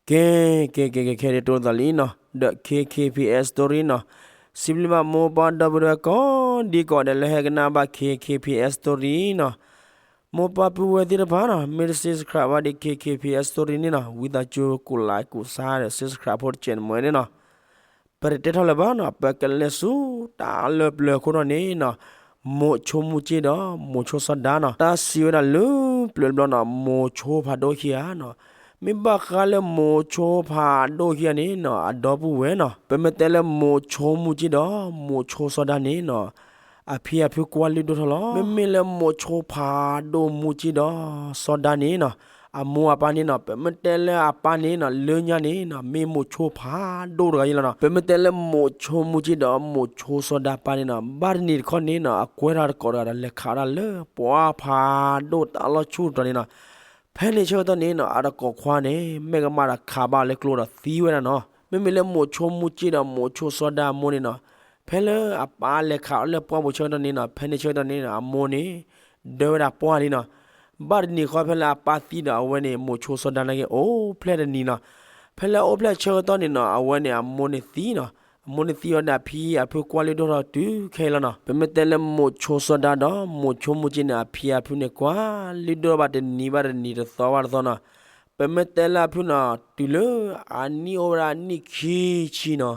ကဲ ကဲ ကဲ ကဲ ခဲဒုးတိၢ်သးလံနီၤ, ဒီး K K P S story နီၤ, စံးဘျုးဘၣ်မိၢ်ပၢ်ဒီပုၢ်ဝဲၢ်ကိးဒံကိးဂၤဒဲးလၢဟဲကနၣ်ဘၣ် K K P S story နီၤ, မိၢ်ပၢ်ပုၢ်ဝဲၢ်သ့ၣ်တဖၣ်နီၤ, မ့ၢ်တ subscribe ဘၣ်ဒီး K K P S story န့ၣ်နီၤ, ဝံသးစူၤ ကူးlike ကူးshare ဒီး subscribe ဖိတစဲးန့ၣ်မ့ၢ်န့ၣ်နီၤ, ပတတဲထီၣ်လၢၤဘၣ်နီၤ, ပကလဲၤဆူတၢ်လၢပျၢၤခိၣ်ထီၣ်န့ၣ်နီၤ, မိၤဆိမူကၠ့ဒီး မိၤဆိစီၤဒါနီၤ, တၢ်စံးဝဲဒၣ်လၢပျၢၤတဘျီနီၤ, မိၤဆိဖးဒိၣ်ခံဂၤနီၤ, မ့ၢ်ဘၣ်ဃးလၢမိၤဆိဖးဒိၣ်ခံဂၤန့ၣ်နီၤ, အဒီပုၢ်ဝဲၢ်နီၤ, ပမ့ၢ်တဲလၢမိၤဆိမူကၠ့ဒီး မိၤဆိစီၤဒါန့ၣ်နီၤ, အဖံအဖုကွၢ်လုၢ်ဒိၣ်ထီၣ်လီၤ. မ့မ့ၢ်လၢမိၤဆိဖးဒိၣ်မူကၠ့ဒီး စီၤဒါန့ၣ်နီၤ, အမိၢ်အပၢ်န့ၣ်နီၤ, ပမ့ၢ်တဲလၢအပၢ်န့ၣ်နီၤ, လၢညါန့ၣ်နီၤ, မ့ၢ်မိၤဆိဖးဒိၣ်တဂၤအံၤလီၤနီၤ. ပမ့ၢ်တဲလၢမိၤဆိမူကၠ့ဒီး မိၤဆိစီၤဒါပၢ်န့ၣ်နီၤ, ဘၣ်တနံၤတခီန့ၣ်နီၤ, အကွဲထီၣ်တကိးတဂၤဒီး လဲၤခးဒၣ်လၢပှၢ်ဖးဒိၣ်တၢ်လီၢ်ဆူၣ်တတီၤန့ၣ်နီၤ, ဖဲန့ၣ်ဆၢကတီၢ်န့ၣ်နီၤ, အတကိးခွါန့ၣ် မ့ၢ်ကမၣ်ဒီးခးဘၣ်လၢကျိဒီးသံဝဲဒၣ်နီၤ. မ့မ့ၢ်လၢမိၤဆိမူကၠ့ဒီး မိၤဆိစီၤဒါအမိၢ်န့ၣ်နီၤ, ဖဲလၢအပၢ်လဲၤခးအီၤလၢပှၢ်ပူၤဆၢကတီၢ်န့ၣ်နီၤ, ဖဲန့ၣ်ဆၢကတီၢ်န့ၣ်နီၤ, အမိၢ်န့ၣ် ဒၢဝဲဒၣ်ပှၢ်လံနီၤ. ဘၣ်တနံၤဃီဖဲလၢအပၢ်သံဒီး အဝဲန့ၣ် မိၤဆိစီၤဒါန့ၣ်က့ အိၣ်ဖျဲၣ်တနံၤနီၤ. ဖဲလၢအအိၣ်ဖျဲၣ်ဆၢကတီၢ်န့ၣ်နီၤ, အဝဲန့ၣ်အမိၢ်န့ၣ်သံနီၤ. အမိၢ်န့ၣ်သံဝဲဒၣ်အဖံအဖုကွၢ်လုၢ်ဒိၣ်ထီၣ်တုၤခဲအံၤလီၤနီၤ. ပမ့ၢ်တဲလၢမိၤဆိစီၤဒါဒီး မိၤဆိမူကၠ့န့ၣ် အဖံအဖုန့ၣ် ကွၢ်လုၢ်ဒိၣ်ဘၣ်တနံၤဘၣ်တနံၤ တသီဘၣ်တသီနီၤ. ပမ့ၢ်တဲလၢအဖုနီၤ, တုၤလၢအနံၣ်အိၣ်ဝဲဒၣ်နံၣ်ခံဆံနီၤ,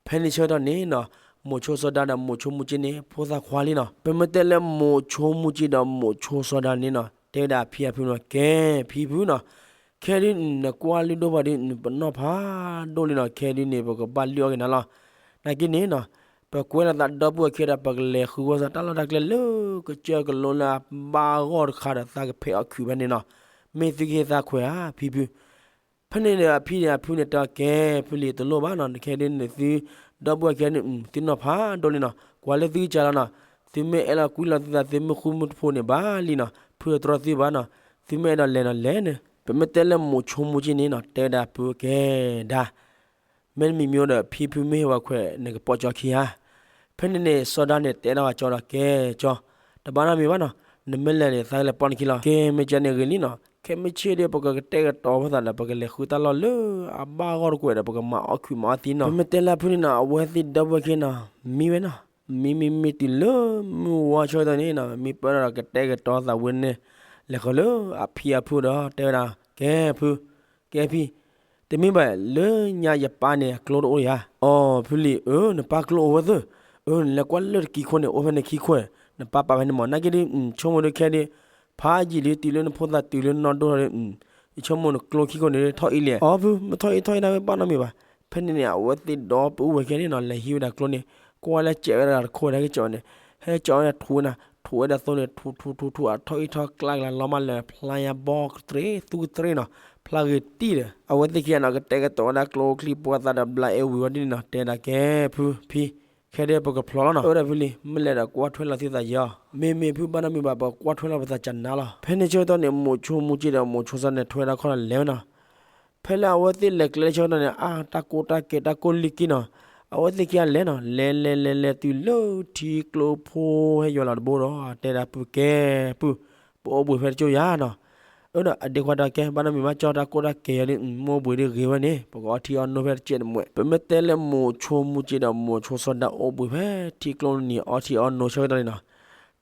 ဖဲန့ၣ်ဆၢကတီၢ်န့ၣ်နီၤ, မိၤဆိစီၤဒါဒီးမိၤဆိမူကၠ့န့ၣ် ဖိသၣ်ခွါလံနီၤ. ပမ့ၢ်တဲလၢမိၤဆိမူကၠ့ဒီးမိၤဆိစီၤဒါန့ၣ်နီၤ, တဲဝဲဒၣ်အဖံအဖုနီၤ, ကဲဖံဖုနီၤ, ခဲဒုးနကွၢ်လုၢ်ဒိၣ်ဘၣ်ဒီး နပနီၣ်ဖးဒိၣ်လံနီၤ. ခဲဒုးန့ၣ် ပကဘၣ်လုၢ်အီၣ်က့ၤနၤလီၤ. နာ်က့န့ၣ်နီၤ, ပကွဲလိာ်သးဒီပုၢ်ဝဲၢ်ခံဒီး ပကလဲၤဃုဝဲသးတၢ်လီၢ်တၢ်ကျဲလၢကစၢၢ်ကလိလၢအဘၣ်ဂီၢ်တခါဒီး သးကဖဲးအီၣ်ခုးဖဲန့ၣ်နီၤ. မ့ၢ်သုကဟ့ၣ်သးခွဲးဧါ ဖံဖု. ဖဲန့ၣ်ဒီးအဖံန့ၣ်အဖုန့ၣ်တဲ ကဲဖုလံၤ တလိၣ်ဘၣ်နီၤ, ခဲဒုးန့ၣ်သု ဒီပုၢ်ဝဲၢ်ခံန့ၣ် သုနီၢ်ဖးဒိၣ်လံနီၤ, ကွၢ်လၢသုကစၢ်လီၤနီၤ. သုမ့ၢ်အဲၣ်လီၤကွံလီၤသုသး သုမ့ၢ်ဃူမ့ၢ်ဖိးန့ၣ်ဘၣ်လံနီၤ, ဖုတြီသုဘၣ်နီၤ. သုမ့ၢ်အဲၣ်ဒိးလဲၤနီၤလဲၤန့ၣ်. ပမ့ၢ်တဲလၢမိၤဆိမူကၠ့န့ၣ်နီၤ, တဲဒၣ်ဖုကဲဒၣ် မ့တမံၤမံၤဒီး ဖံဖုမ့ၢ်ဟ့ၣ်ဝဲခွဲး နကပိာ်ကၠီခံဧါ. ဖဲန့ၣ်န့ၣ် စီၤဒါန့ၣ် တဲဒၣ်ဝဲကၠီဒီး ကဲကၠီ, တဘၣ်နီတမံၤဘၣ်နီၤ, နမ့ၢ်လဲၤန့ၣ် သးကလဲၤပိာ်နခံလီၤ. ကဲ မ့ၢ်ကဲန့ၣ်ဂ့ၤလံနီၤ, ခဲမုၢ်ဆ့ၣ်ဒီး ပကကတဲာ်ကတီၤဝဲသးဒီး ပကလဲၤဃုတၢ်လီၢ်လၢအဘၣ်ဂီၢ်တကွဲးဒီး ပကမၤအီၣ်ခုးမၤအီၣ်သံနီၤ. ပမ့ၢ်တဲလၢအဖုန့ၣ်နီၤ, အဝဲသ့ၣ်ဒီပုၢ်ဝဲၢ်ခံနီၤ, မံဝဲနီၤ, မံမံမံတုၤလၢမုၢ်ဝါဆၢကတီၢ်န့ၣ်နီၤ, မံပၢၢ်ဒီးကတဲာ်ကတီၤသးဝဲန့ၣ်, လဲၤဃီၤလၢအဖံအဖုဒီး တဲဝဲဒၣ် ကဲဖု ကဲဖံ, တမ့ၢ်ဘၣ်လၢညါယပၢ်န့ၣ် အကျိတအိၣ်ဧါ. အိ ဖုလံၤဧၢ, နပၢ်ကျိအိၣ်ဝဲသ့ၣ်, အိ နလဲၤကွၢ်လၢတကံခိၣ်န့ၣ် အိၣ်ဖဲန့ၣ်ခံခိၣ်, နပၢ်ပာ်ဖဲန့ၣ်မး, နာ်က့ဒုး ဆိကမိၣ်ဒုးခဲဒုး ဖးယံာ်လံ တုၤလၢနဖိသၣ်တုၤလၢနီၢ်ဒိၣ်ထီၣ်ဒီး ယဆိကမိၣ်နကျိခံခိၣ်န့ၣ် ထီၣ်အံၤလဲၣ်. အိ ဖု မ့ၢ်ထီၣ်အံၤထီၣ်အံၤဒၣ်ဝဲဘၣ်နီတမံၤဘၣ်. ဖဲန့ၣ်န့ၣ် အဝဲသ့ၣ်ဒီပုၢ်ဝဲၢ်ခံန့ၣ်နီၤ လဲၤဟံးဝဲဒၣ်ကျိန့ၣ်, ကွၢ်လၢကဲးဝဲဒၣ်တခိၣ်ဝဲဒၣ်ကဲးဝဲန့ၣ်, ဟဲကဲးဝဲဒၣ်ထူးဝဲနၤ, ထူးဝဲဒၣ်သိန့ၣ် ထူးထူးထူးထူး အထီၣ်အံၤထီၣ်ကျါကလၤလီၤမးလၢ ဖျါညါဘီကတြ့ သူကတြ့နီၤ, ဖျါဂ့ၤတံၢ်ဒီး အဝဲသ့ၣ်ခံဂၤနီၤ ကတဲာ်ကတီၤဝဲဒၣ်ကျိချံပှၢ်သၣ်ဒီးဘျါအဲၣ်ဝံၤဝဲဒ်န့ၣ်နီၤ, တဲဒၣ်ကဲဖု ဖံ ခဲဒုးပကဖျိလီၤနီၤ. အၢ ဒီးဖုလံၤ မ့ၢ်လဲၤဒီးကွၢ်ထွဲလီၤသုသးယီၤ, မ့မ့ၢ်ဖုဘၣ်နီတမံၤဘၣ် ပကွၢ်ထွဲလီၤပသးကနါလီၤ. ဖဲန့ၣ်ဆၢကတီၢ်န့ၣ် မိၤဆိမူကၠ့ဒီးမိၤဆိစီၤန့ၣ် ထွဲဒၣ်ခီၣ်ဒီးလဲၤဝဲနီၤ. ဖဲလၢအဝဲသ့ၣ်လဲၤကျဲလၢဆၢကတီၢ်န့ၣ် အါ တၢ်ကိၢ်တၢ်ကဲးတၢ်ကိၢ်လံက့နီၤ, အဝဲသ့ၣ်ခံဂၤလဲၤနီၤ, လဲၤလဲၤလဲၤလဲၤတုၤလၢထံကျိဖိဟဲယွၤလီၤတဘိဒီး တဲဒၣ်ပုၢ်ကဲပုၢ်, ပအိၣ်ဘှံးဖဲတကၠိၢ်ယၤနီၤ. အၢ ဒီးအဒ့ခွါတဲကဲ ဘၣ်နီတမံၤဘၣ် ကၠီတၢ်ကိၢ်တၢ်ကဲးယီၤဒုး မ့ၢ်အိၣ်ဘှံးဒုးဂ့ၤဝဲန့ၣ် ပကအီထံအီနိဖဲတကဲးတမှဲး, ပမ့ၢ်တဲလၢမိၤဆိမူကၠ့ဒီးမိၤဆိစီၤဒၣ် အိၣ်ဘှံးဖဲထံကျိနံၤအီထံအီနိဆၢကတီၢ်န့ၣ်နီၤ,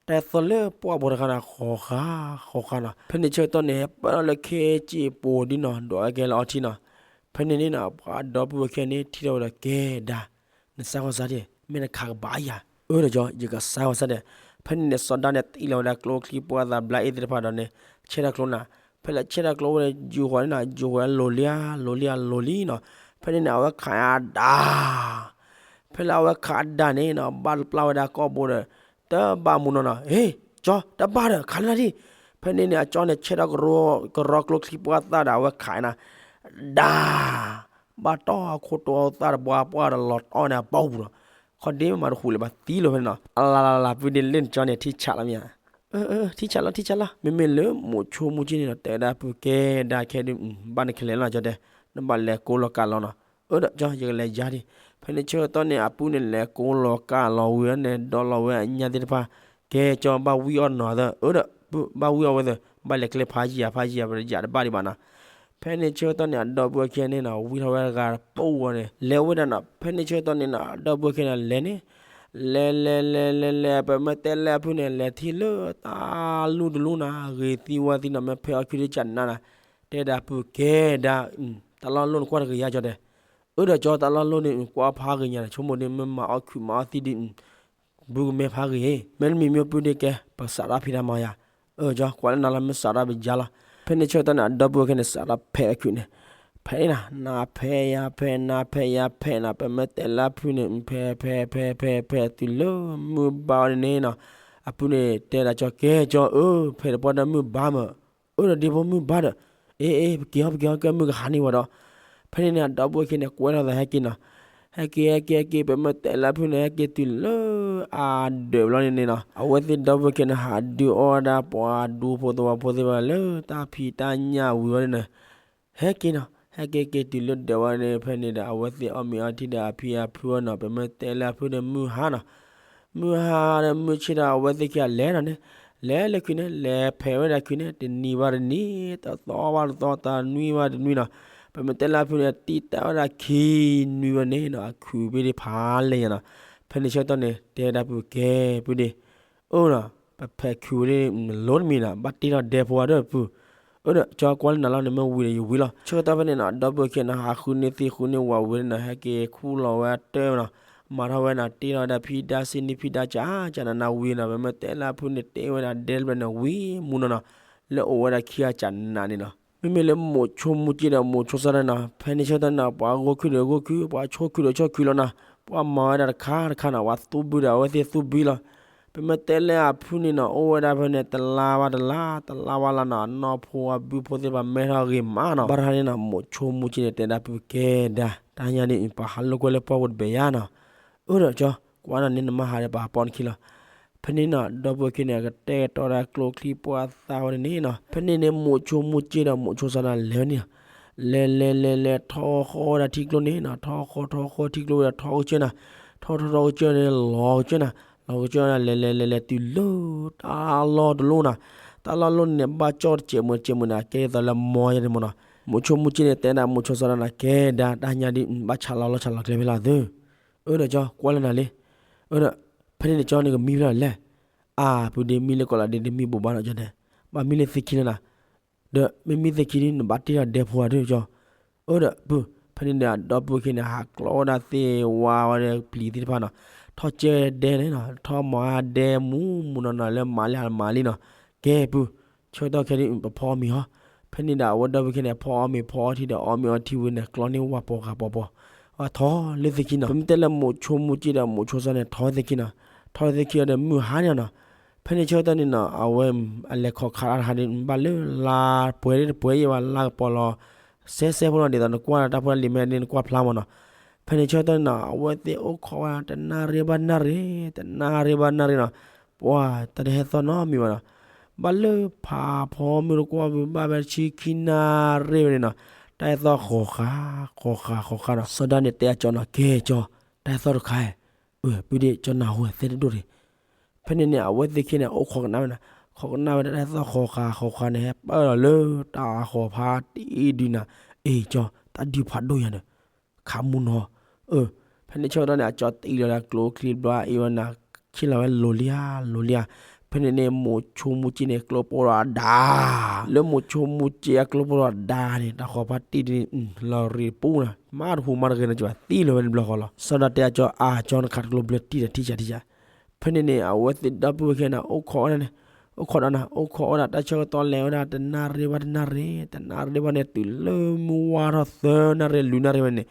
တၢ်သီလၢပှၢ်ဖိတခါန့ၣ် ဃီၤဃာ်ဃီၤဃာ်နီၤ. ဖဲန့ၣ်ဆၢကတီၢ်န့ၣ် ပၢၢ်လၢခဲကၠ့ၣ်ပိၤဒုနီၤ ဒွးဝဲကဲလၢအီထံနီၤ. ဖဲန့ၣ်န့ၣ်နီၤ ပှၤဒီပုၢ်ဝဲၢ်ခံဂၤန့ၣ် ထံၣ်ထီၣ်ဝဲဒီးကဲဒၣ် နစါဂီၤစါဒံး မ့ၢ်နခးကဘၣ်ယၤ. အၢ ဒီးကၠီ ယကစါဂီၤစါဒံး. ဖဲန့ၣ်န့ၣ် စီၤဒၣ်န့ၣ် တ့ၢ်လီၤဝဲဒၣ်ကျိချံပှၢ်သၣ်ဘျါအ့ၣ်သ့ၣ်တဖၣ်ဒီးန့ၣ် ဆဲးထီၣ်ကျိနၤ. ဖဲလၢဆဲးထီၣ်ကျိဝဲန့ၣ် ယူၤဃီၤန့ၣ်နီၤ ယူၤဃီၤလိၤလံဧါ လိၤလံဧါ လိၤလံနီၤ. ဖဲန့ၣ်န့ၣ် အဝဲခးအဒၣ် ဖဲလၢအဝဲခးအဒၣ်န့ၣ်နီၤ ဘၣ်တပျၢ်ဝဲဒၣ်ကိာ်ဘိဒီး တဘၣ်မူနီၤနီၤ. ဟ့ၣ် ကၠီ တဘၣ်ဒီး ခးလၢနၤဒံး. ဖဲန့ၣ်န့ၣ် အကၠီန့ၣ် ဆဲးထီၣ်ကရီ ကရီကျိချံပှၢ်သၣ်ဒီး အဝဲခးနၤ ဒၣ် ဘၣ်တီၢ်အခိၣ်တီသၣ်တဘှါပှၢ်ဒီးလီၤတီၢ်န့ၣ်အဘီပူၤနီၤ. ခီဒ့မးတဟူးလၢၤဘၣ်သံလီၤဖဲန့ၣ်နီၤ. အလၤလၤလၤလၤ ပုၢ်ဒ့လၢနကၠီန့ၣ် ထံဆးလီၤမ့ၢ်ဧါ. အၢ အၢ ထံဆးလီၤ ထံဆးလီၤ. မ့မ့ၢ်လၢမိၤဆိမူကၠ့န့ၣ်နီၤ တဲဝဲဒၣ်ပုၢ်ကဲဒၣ်ခဲဒုး ဘၣ်နခဲလဲၣ်လီၤ ကၠီတဲ. နဘၣ်လဲၤကိးလီၤကးလီၤနီၤ. အၢ ဒီးကၠီ ယကလဲၤယါဒံး. ဖဲန့ၣ်ဆၢကတီၢ်န့ၣ် အပုၢ်န့ၣ် လဲၤကိးလီၤကးလီၤဝံၤန့ၣ် ဒီးလီၤဝဲအညၣ်သ့ၣ်တဖၣ် ကဲကၠီ ဘၣ်ဝံၣ်အီၣ်နီၤသၢ. အၢ ဒီးပုၢ် ဘၣ်ဝံၣ်အီၣ်ဝဲသၢ. ဘၣ်လဲၤကျဲဖးယံာ်ဧါ ဖးယံာ်ဧါ ပတယၤတဘၣ်ဒံးဘၣ်နီၤ. ဖဲန့ၣ်ဆၢကတီၢ်န့ၣ် အဒီပုၢ်ဝဲၢ်ခံဂၤန့ၣ်နီၤ ဝံထီၣ်ဝဲတဂၤတပူၤဝဲန့ၣ် လဲၤဝဲဒၣ်နီၤ. ဖဲန့ၣ်ဆၢကတီၢ်န့ၣ်နီၤ အဒီပုၢ်ဝဲၢ်ခံဂၤန့ၣ် လဲၤန့ၣ် လဲၤလဲၤလဲၤလဲၤလဲၤ ပမ့ၢ်တဲလၢအဖုန့ၣ် လဲၤထံၣ်လၢတၢ်လိၣ်တလိၣ်နီၤ ဂ့ၤသံဝါသံနီၤ မ့ၢ်ဖဲအီၣ်ခုဒ်ကနးနီၤ. တဲဒၣ်ပုၢ်ကဲဒၣ် တၢ်လီၢ်လိၣ်န့ၣ်ကွၢ်တဂ့ၤယါကၠီတဲ အၢဒီးကၠီ တၢ်လီၢ်လိၣ်န့ၣ် ကွၢ်ဖးဂ့ၤညါန့ၣ် ဆိကမိၣ်ဒ်မ့ၢ်မၤအီၣ်ခုးမၤအီၣ်သံၣ်ဒ် ဘူးကမဲဖးဂ့ၤ, မ့တမ့ၢ်မ့ၢ်ပုၢ်ဒ်ကဲ ပစးထီၣ်ဖံးတၢ်မၤယၤ, အၢကၠီ ကွၢ်လၢနၤလီၤ မ့ၢ်စးထီၣ်ပယါလီၤ. ဖဲန့ၣ်ဆၢကတီၢ်န့ၣ် အဒီပုၢ်ဝဲၢ်ခံန့ၣ် စးထီၣ်ဖဲးအီၣ်ခုးန့ၣ်, ဖဲးနၤ နဖဲးယၤဖဲး နဖဲးယၤဖဲးနီၤ, ပမ့ၢ်တဲလၢအဖုန့ၣ် ဖဲးဖဲးဖဲးဖဲးဖဲးတုၤလၢမုၢ်ဘါဝဲန့ၣ်နီၤ, အပုၢ်န့ၣ်တဲဒၣ်ကၠီ ကဲကၠီဧၢ, ဖဲးတပှၢ်ဒီးမုၢ်ဘါမး, အၢဒီးဒ့ဖိမုၢ်ဘါဒီး, အ့အ့ ပက့ၤဟီပက့ၤဟီ ကဲမုၢ်ကဟါန့ၢ်ဝဲဒီး, ဖဲန့ၣ်န့ၣ် အဒီပုၢ်ဝဲၢ်ခံန့ၣ် ကွဲထီၣ်သးဟဲက့ၤနီၤ, ဟဲက့ၤဟဲက့ၤဟဲက့ၤ ပမ့ၢ်တဲလၢအဖုန့ၣ် ဟဲက့ၤတုၤလၢအဒၢးဘျီန့ၣ်န့ၣ်နီၤ, အဝဲသ့ၣ်ဒီပုၢ်ဝဲၢ်ခံန့ၣ် ဟးဒုးအီၣ်ဝဲဒၣ်ပှၤဒူဖိသဝီဖိသ့ၣ်တဖၣ်လၢတၢ်ဖံးတၢ်ညၣ်ဝံၤဝဲန့ၣ်နီၤ, ဟဲက့ၤနီၤ ဟဲက့ၤက့ၤတုၤလၢဒၢးဝဲန့ၣ် ဖဲန့ၣ်ဒီး အဝဲသ့ၣ်အီၣ်မ့ၤအီထံဒီးအဖံအဖုအီၤနီၤ, ပမ့ၢ်တဲလၢအဖုန့ၣ် မုၢ်ဟါနီၤ, မုၢ်ဟါဒီးမုၢ်ဆ့ၣ်ဒီး အဝဲသ့ၣ်ခံဂၤလဲၤနီၤန့ၣ်, လဲၤလၢခုးန့ၣ် လဲၤဖဲးဝဲဒၣ်ခုးန့ၣ် တနံၤဘၣ်တနံၤ တသီဘၣ်တသီ တနွံဘၣ်တနွံနီၤ, ပမ့ၢ်တဲလၢအဖုန့ၣ် တံၢ်တၢ်ဝဲဒၣ်ခံနွံဝဲန့ၣ်နီၤ, အခုးဘ့ၣ်ဒ့ဖးလဲၢ်ညါနီၤ, ဖဲန့ၣ်ဆၢကတီၢ်န့ၣ် တဲဒၣ်ပုၢ်ကဲ ပုၢ်ဒ့ အၢနီၤ, ပဖဲးခုးဝဲဒၣ် လိတမံၤနီၤ ဘၣ်တ့ထီၣ်ဒဲဖိဧါဒီးပုၢ်, အၢဒီးကၠီ ကွၢ်လၢနၤလီၤန့ၣ် မ့ၢ်ဝံၤဒီးယဝံၤလီၤ. ဆၢကတီၢ်ဖဲန့ၣ်နီၤ အဒီပုၢ်ဝဲၢ်ခံန့ၣ် ဟးဃုန့ၢ်သံဃုန့ၢ်ဝၤဝံၤန့ၣ်နီၤ ဟဲက့ၤခူၣ်လီၤဝဲတၢ်နီၤ, မၤထီၣ်ဝဲနီၤ တ့ထီၣ်ဝဲဒၣ်ဖံဒါစ့နံၣ်ဖံဒါကၠးကၠးနးနးဝံၤနီၤ, ပမ့ၢ်တဲလၢအဖုန့ၣ် တ့ဝဲဒၣ်ဒဲတဖျၢၣ်န့ၣ် ဝံၤမူနီၤနီၤ, လၢအိၣ်ဝဲဒၣ်ခံဂၤကၠးနးန့ၣ်နီၤ, မ့မ့ၢ်လၢမိးဆိမူကၠ့ဒီးမိးဆိစီၤဒၣ်နီၤ ဖဲန့ၣ်ဆၢကတီၢ်န့ၣ် ပှၤဂိၢ်ခုၣ်ဒီးဂိၢ်ခုၣ် ပှၤဆိၣ်ခုၣ်ဒီးဆိၣ်ခုၣ်လီၤနီၤ, ပှၤမၤဝဲဒၣ်တခါတခါနီၤ ပှၤသူဘုဒီးအဝဲသ့ၣ်သူဘုလီၤ. ပမ့ၢ်တဲလၢအဖုန့ၣ်နီၤ အိၣ်ဝဲဒၣ်ဖဲန့ၣ် တလါဘၣ်တလါ တလါဘၣ်လါနီၤ, အနီၢ်ဖိအဘုဖိသ့ၣ်တဖၣ်မဲထီၣ်ဂ့ၤမးနီၤ, ဘၣ်တဟါန့ၣ်နီၤ မိးဆိမူကၠ့န့ၣ် တဲဒၣ်ပုၢ်ကဲဒၣ် တၢ်ညါဒ်အံၤ ပဟးလိာ်ကွဲလၢပှၢ်ပူၤတဘ့ၣ်ယါနီၤ, အၢဒီးကၠီ ကွၢ်နၤန့ၣ် နမါဟးဒီးပဟးပိာ်နခံလီၤ. ဖဲန့ၣ်နီၤ ဒီပုၢ်ဝဲၢ်ခံန့ၣ် ကတဲာ်ကတီၤဒၣ်ကျိချံပှၢ်သၣ်ဝဲဒၣ်န့ၣ်နီၤ, ဖဲန့ၣ်န့ၣ် မိးဆိမူကၠ့ဒီးမိးဆိစီၤဒၣ်လဲၤဝဲန့ၣ်နီၤ, လဲၤလဲၤလဲၤလဲၤထီၣ်ဃီဝဲဒၣ်ထံကျိန့ၣ်နီၤ, ထီၣ်ဃီထီၣ်ဃီထံကျိဝဲဒၣ် ထီၣ်ကစၢၢ်နၤ, ထီၣ်ထီၣ်ထီၣ်ကစၢၢ်န့ၣ် လီၤကစၢၢ်နၤ, လီၤကစၢၢ်နၤ လဲၤလဲၤလဲၤလဲၤတုၤလၢတၢ်လီၢ်တလီၢ်နီၤ, တၢ်လီၢ်တလီၢ်န့ၣ်န့ၣ် ဘၣ်ကၠီၣ်တစဲးမုာ်တစဲးမုာ်နၤ ကဲသိးလၢမီယါန့ၣ်မ့ၢ်နီၤ, မိးဆိမူကၠ့န့ၣ် တဲဒၣ်မိးဆိစီၤဒၣ်နၤ ကဲဒၣ် တၢ်ညါဒ်အံၤ ဘၣ်ဆးလီၤလီၢ်ဆးလီၤကျဲဖဲလၢသု အၢဒီးကၠီ ကွၢ်လၢနၤလံ, အၢဒီး ဖဲန့ၣ်န့ၣ်ကၠီန့ၣ်ကမံဖဲလဲၣ်, အါ ပုၢ်ဒ့မံလၢကီးလီၤဒ့ဒ့မံဘိးဘၣ်နီၤကၠီတဲ, ဘၣ်မံလၢသ့ၣ်ခံလၢနၤ, ဒီးမ့မ့ၢ်သ့ၣ်ခံဒ်နဘၣ်တ့ထီၣ်ဒဲဖိဧါဒီးကၠီ, အၢဒီးပုၢ် ဖဲန့ၣ်န့ၣ် အဒီပုၢ်ဝဲၢ်ခံန့ၣ် ဟးကျီဝဲဒၣ်သ့ၣ်ဝါဝဲဒၣ်ပျံၤသ့ၣ်တဖၣ်နီၤ, ထီၣ်ကၢဒဲန့ၣ်နီၤ, ထီၣ်မၤဒဲမူးမူးနီၢ်နီၢ်လၢမၤလံဟးမၤလံနီၤ, ကဲပုၢ် ဆၢကတီၢ်ခဲဒ်ပဖီအီၣ်မ့ၤဟီ, ဖဲန့ၣ်ဒီးအဝဲဒီပုၢ်ဝဲၢ်ခံန့ၣ် ဖီအီၣ်မ့ၤဖီအီထံဒီးအီၣ်မ့ၤအီထံဝံၤန့ၣ် ကျီန့ၢ်ဝၤပိာ်ဃာ်ပိာ်ပိာ်, အထီၣ်လၢသ့ၣ်ခံနီၤ, ပမ့ၢ်တဲလၢမိးဆိမူကၠ့ဒီးမိးဆိစီၤန့ၣ် ထီၣ်သ့ၣ်ခံနီၤ, ထီၣ်သ့ၣ်ခံအီၤဒီးမုၢ်ဟါန့ၣ်နီၤ, ဖဲန့ၣ်ဆၢကတီၢ်န့ၣ်နီၤ အဝဲ အလဲၤခိးခးတၢ်တခါန့ၣ် ဘၣ်လၢလါပှဲၤဒ်တပှဲၤယဲၢ်ဘၣ် လါကပီၤလီၤ စဲစဲဖိလီၤ ဒ်သိးနကွၢ်တၢ်ဖိတၢ်လံၤမဲာ်န့ၣ် နကွၢ်ဖျါမ့ၢ်နီၤ, ဖဲန့ၣ်ဆၢကတီၢ်န့ၣ်နီၤ အဝဲသ့ၣ်အိၣ်ခိးဝဲတနၣ်ရံၣ်ဘၣ်နၣ်ရံၣ် တနၣ်ရံၣ်ဘၣ်နၣ်ရံၣ်နီၤ, ပှၤတၢ်တဟဲသီၣ်နီတမံၤဘၣ်နီၤ, ဘၣ်လၢဖးဖီမုၢ်တကွၢ်ဘၣ်ဘၣ်ဆံခံနၣ်ရံၣ်ဝဲန့ၣ်နီၤ, တၢ်ဟဲသီၣ်ဃီၤဃာ် ဃီၤဃာ် ဃီၤဃာ်နီၤ, စီၤဒၣ်န့ၣ်တဲအကၠီနီၤ ကဲကၠီ, တၢ်ဟဲသီၣ်တခါ, အပုၢ်ဒ့ ကၠီနၢ်ဟူသဲတဒိၣ်တဂ့ၤ, ဖဲန့ၣ်န့ၣ် အဝဲသ့ၣ်ခံန့ၣ် အိၣ်ခိးကနၣ်ဝဲနီၤ, ခိးကနၣ်ဝဲဒၣ်တၢ်ဟဲသီၣ်ဃီၤဃာ် ဃီၤဃာ်န့ၣ် ဟဲပၢၢ်လီၤလၢတၢ်ဃီၤဖးတံၢ်ဒုနီၤ, အ့ၣ်ကၠီ, တၢ်ဒုးဖးဒိၣ်ညါဒီး ခးမူနီၤ, အၢ, ဖဲန့ၣ်ဆၢကတီၢ်န့ၣ် အကၠီတံၢ်လီၤဒီးကျိချံဘျီအံၤဝဲနၤ, ဆ့ၣ်လီၤဝဲလိၤလံဧါ လိၤလံဧါ, ဖဲန့ၣ်န့ၣ် မိးဆိမူကၠ့န့ၣ် ကျိပိၢ်ဒီးအဒါ, လၢမိးဆိမူကၠ့အကျိပိၢ်ဒီးအဒါန့ၣ် တၢ်ဃီၤဖးတံၢ်ဒုန့ၣ် လီၤရံးတပူၤနီၤ, မၤတဟူးမၤတဂဲၤနီၤ ကဘၣ်သံလီၤဝဲတဘျီဃီလီၤ, စီၤဒၣ်တဲအကၠီ အါကၠီနခးတကျိဘျၢတံၢ်ဒီးထံၣ်ကၠးထံၣ်ကၠး, ဖဲန့ၣ်န့ၣ် အဝဲသ့ၣ်ဒီပုၢ်ဝဲၢ်ခံန့ၣ် အိၣ်ခိးဝဲဒၣ်န့ၣ်, အိၣ်ခိးဒၣ်နၤ အိၣ်ခိးဝဲဒၣ်တၢ်ဆၢကတီၢ်လဲၤဝဲဒၣ်တနၣ်ရံၣ်ဘၣ်တနၣ်ရံၣ် တနၣ်ရံၣ်ဘၣ်န့ၣ် တုၤလၢမုၢ်ဝါထီၣ်သၢနၣ်ရံၣ်လွံၢ်နၣ်ရံၣ်ဝဲန့ၣ်,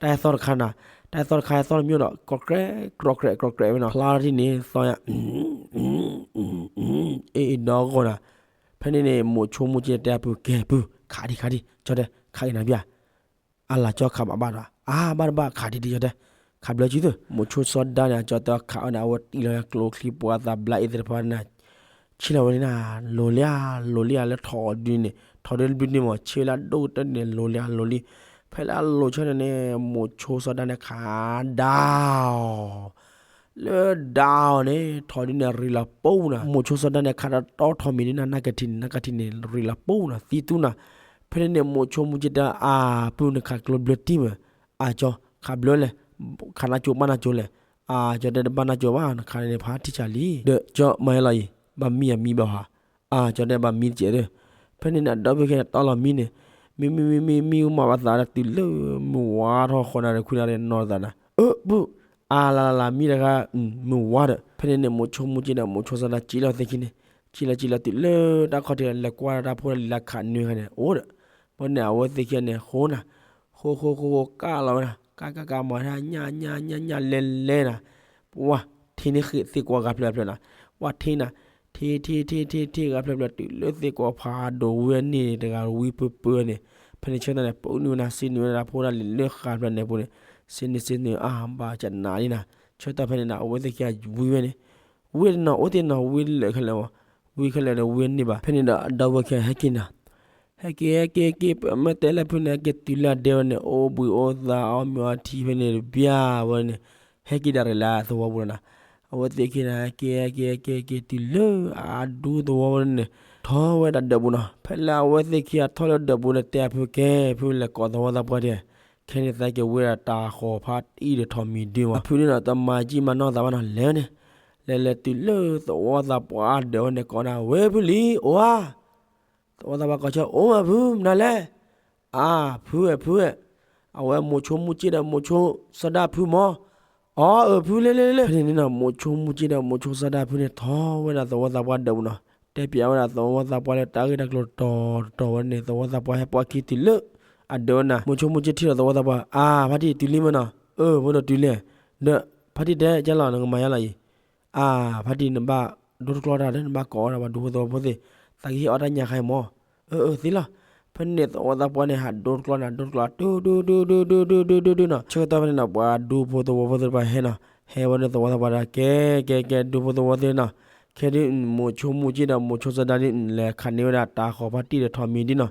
တၢ်ဟဲသီၣ်တခါနၤ, တၢ်ဟဲသီၣ်တခါဟဲသီၣ်တမံၤဒီး ကြီၣ်ကြဲးကြီၣ်ကြဲးဝဲနီၤ, ဖျါထံၣ်န့ၣ်သီၣ်ညါ အ့ၣ်အ့ၣ်ဒီဂီၢ်နၤ, ဖဲန့ၣ်န့ၣ် မိးဆိမူကၠ့တဲအပုၢ် ကဲပုၢ် ခးဒံးခးဒံး ကၠီတဲ ခးက့ၤနၤဘၣ် အါလၢကၠီခးဘၣ်ဘၣ်ဒီး အါဘၣ်တဘၣ်ခးဒံးဒံးကၠီတဲ, ခးဘျၢစုသၢ, မိးဆိစီၤဒၣ်န့ၣ် အကၠီတဲခးအီၤန့ၣ် အဝဲတံၢ်လီၤကျိချံပှၤသးဘျါအံၤသ့ၣ်တဖၣ်န့ၣ်, ဆ့ၣ်လီၤဝဲန့ၣ်နၤ, လိၤလံဧါ လိၤလံဧါ လၢထိးဒုန့ၣ် ထိးဒုတဘျုးန့ၣ်မ့ၢ် ဆ့ၣ်ဝဲလၢအဒိၣ်ကတၢၢ်န့ၣ် လိၤလံဧါ လိၤလံ, ဖဲလၢအလိၤဆၢန့ၣ်န့ၣ် မိးဆိစီၤဒၣ်န့ၣ်ခးဒါအီၤ လၢဒါအီၤန့ၣ် ထိးဒုန့ၣ်ရံးလီၤပူၤနၤ, မိးဆိစီၤဒၣ်န့ၣ် ခးဒီးတီထီၣ်မံၤဒ်နၤ နၢ်ကထံန့ၣ် နၢ်ကထံန့ၣ် ရံးလီၤပူၤနၤ သံတူၢ်နၤ, ဖဲန့ၣ်န့ၣ် မိးဆိမူကၠံတဲ အၢ ပုၢ်နခးကျိဘျၢတံၢ်မး, အၢ ကၠီ ခးဘျၢလဲၣ်, ခးနါကၠိဘၣ်နါကၠိလဲၣ်, အၢ ကၠီတဲတဘၣ်နါကၠိဘၣ် နခးန့ၣ်ဖးထံဆးလံ, ဒီးကၠီမၤယဲလီၤအံၤ ဘၣ်မံအမံဘၣ်ဟါ, အၢ ကၠီတဲဘၣ်မံတကဲးဒီး, ဖဲန့ၣ်န့ၣ် အဒီပုၢ်ဝဲၢ်ခံဂၤန့ၣ် တီလီၤမံန့ၣ်, မံမံမံမံမံ မၤဘၣ်သးဒီးတုၤလၢ မုၢ်ဝါထီၣ်ဃီနၤဒီး ခွံနၤဒီးနီၢ်သးဒီး အၢ ပုၢ် အါလါလါလါ မံတခါ မုၢ်ဝါဒီး ဖဲန့ၣ်န့ၣ် မိးဆိမူကၠံဒီး မိးဆိစီၤဒၤ ကၠံလီၤသ့ၣ်ခံန့ၣ်, ကၠံလီၤကၠံလီၤတုၤလၢတၢ်ခီၣ်ထံး လဲၤကွၢ်တၢ်ဖိတၢ်လံၤလၢခးနွံဂၤန့ၣ် အိၣ်ဒီး, ဘၣ်န့ၣ် အဝဲသ့ၣ်ခံဂၤန့ၣ် ဃိနၤ, ဃိဃိဃိဃိ ကၢ်လီၤဝဲနၤ, ကၢ်ကၢ်ကၢ် မၤတၢ်ညၣ်ညၣ်ညၣ်ညၣ်လဲၤလဲၤနၤ, ပှၤ ထံန့ၢ်ဃ့ၢ်သ့ၣ်ကွီၤဂၤဖျၢၣ်ဖျၢၣ်နၤ, ပှၤထံနၤ, ထံထံထံထံထံ ဂၤဖျၢၣ်ဖျၢၣ် တုၤလၢသ့ၣ်ကွီၤဖးဒိၣ်ဝဲန့ၣ် တဂၤဝံပၢပၢန့ၣ်, ဖဲန့ၣ်ဆၢကတီၢ်န့ၣ် ပာ်နုာ်ဝဲနၤ စံးနုာ်ဝဲဒၣ်ဖိတၢ်လံၤလၢဃာ်ဖျၢၣ်န့ၣ်ပူၤန့ၣ်, စံးနုာ်စံးနုာ် အါဘၣ်ကနးလံနၤ, ဆၢကတီၢ်ဖဲန့ၣ်နၤ အဝဲသ့ၣ်ခံဂၤဝံဝဲန့ၣ်, ဝံတနီၤအိၣ်တနီၤ ဝံလၢာ်ခဲလၢာ်မး, ဝံခဲလၢာ်ဒီးဝံန့ၢ်ဘၣ်, ဖဲန့ၣ်ဒီးအဒီပုၢ်ဝဲၢ်ခံဂၤဟဲက့ၤနၤ, ဟဲက့ၤဟဲက့ၤဟဲက့ၤ ပမ့ၢ်တဲလၢဖုန့ၣ် ဟဲက့ၤတုၤလၢအဒဲဝဲန့ၣ် အိၣ်ဘှံးအိၣ်သါ အီၣ်မ့ၤအီထံဖဲန့ၣ်တဘျီဝဲန့ၣ်, ဟဲက့ၤဒၣ်ရဲၣ်လၢသဝီပူၤလီၤနၤ, အဝဲသ့ၣ်ခံဂၤန့ၣ် ဟဲက့ၤဟဲက့ၤဟဲက့ၤတုၤလၢအဒူသဝီဝဲန့ၣ်, ထီၣ်ဝဲဒၣ်ဒၢးပူၤနီၤ, ဖဲလၢအဝဲသ့ၣ်ခံဂၤထီၣ်လၢဒၢးပူၤန့ၣ် တဲအဖုကဲ ဖုလဲၤကိးသဝီသးပှၢ်ဒဲး, ခဲန့ၣ်သးက့ၤဝဲဒၣ်တၢ်ဃီၤဖးတံၢ်ဒီးထိးမံၤဒုမး, အဖုန့ၣ်ဒီးတမၤကံၢ်မၤနီၢ်သးဘၣ်နီၤ လဲၤဝဲန့ၣ်, လဲၤလဲၤတုၤလၢသဝီသးပှၢ်ဒၢးဝဲန့ၣ် ကိးနၤ ဝဲဖုလံ အိၣ်ဧါ သဝီသးပှၢ်ကိးဆၢ အိၣ်မးဖု မနုၤလဲၣ်, အါ ဖုဧၢ ဖုဧၢ, အဝဲမိးဆိမူကၠံဒီးမိးဆိစီၤဒၤဖုမး, အီ အၢ ဖုလၢလၢလၢ, ဖဲန့ၣ်န့ၣ်နီၤ မိးဆိမူကၠံဒီးမိးဆိစီၤဒၤဖုန့ၣ် ထီၣ်ဝဲဒၣ်သဝီသးပှၢ်ဒၢးပူၤနီၤ, တဲပၠးဝဲဒၣ်သဝီသးပှၢ်လၢတၢ်ဂ့ၢ်တၢ်ကျိၤတတီၤတတီၤဝဲန့ၣ် သဝီသးပှၢ်ဟဲပှၢ်ခံတုၤလၢ အဒၢးဝဲနၤ, မိးဆိမူကၠံထံၣ်ဒီးသဝီသးပှၢ် အါ ဖါတံၢ်တုၤလံမ့ၢ်နီၤ, အၢ ဖိဒိၣ်တုၤလံ, ဒီး ဖါတံၢ်တဲကလီၤ နကမၤယါလီၤအံၤ, အါ ဖါတံၢ်နဘၣ်ဒိတကျီတၢ်ဒီး နဘၣ်ကိးအီၣ်ဒၣ်ပှၤဒူဖိသဝီဖိသ့ၣ်, သးကဟ့ၣ်အီၣ်တၢ်ညၣ်ခါအံၤမး, အၢ အၢ သ့လီၤ, ဖဲန့ၣ်သဝီသးပှၢ်န့ၣ် ဟးဒိတကျီနၤ ဒိတကျီ တုၤတုၤတုၤတုၤတုၤတုၤတုၤနီၤ, ဆၢကတီၢ်ဖဲန့ၣ်နီၤ ပှၤဒူဖိသဝီဖိသ့ၣ်တဖၣ်ဟဲနီၤ, ဟဲဝဲန့ၣ်သဝီသးပှၢ်ဒီး ကဲ ကဲ ကဲ ဒူဖိသဝီသ့ၣ်နီၤ, ခဲဒုး မိးဆိမူကၠံဒီးမိးဆိစီၤဒၤဒုး လဲၤခးန့ၢ်ဝဲဒၣ်တၢ်ဃီၤဖးတံၢ်ဒီးထိးမံၤဒုနီၤ,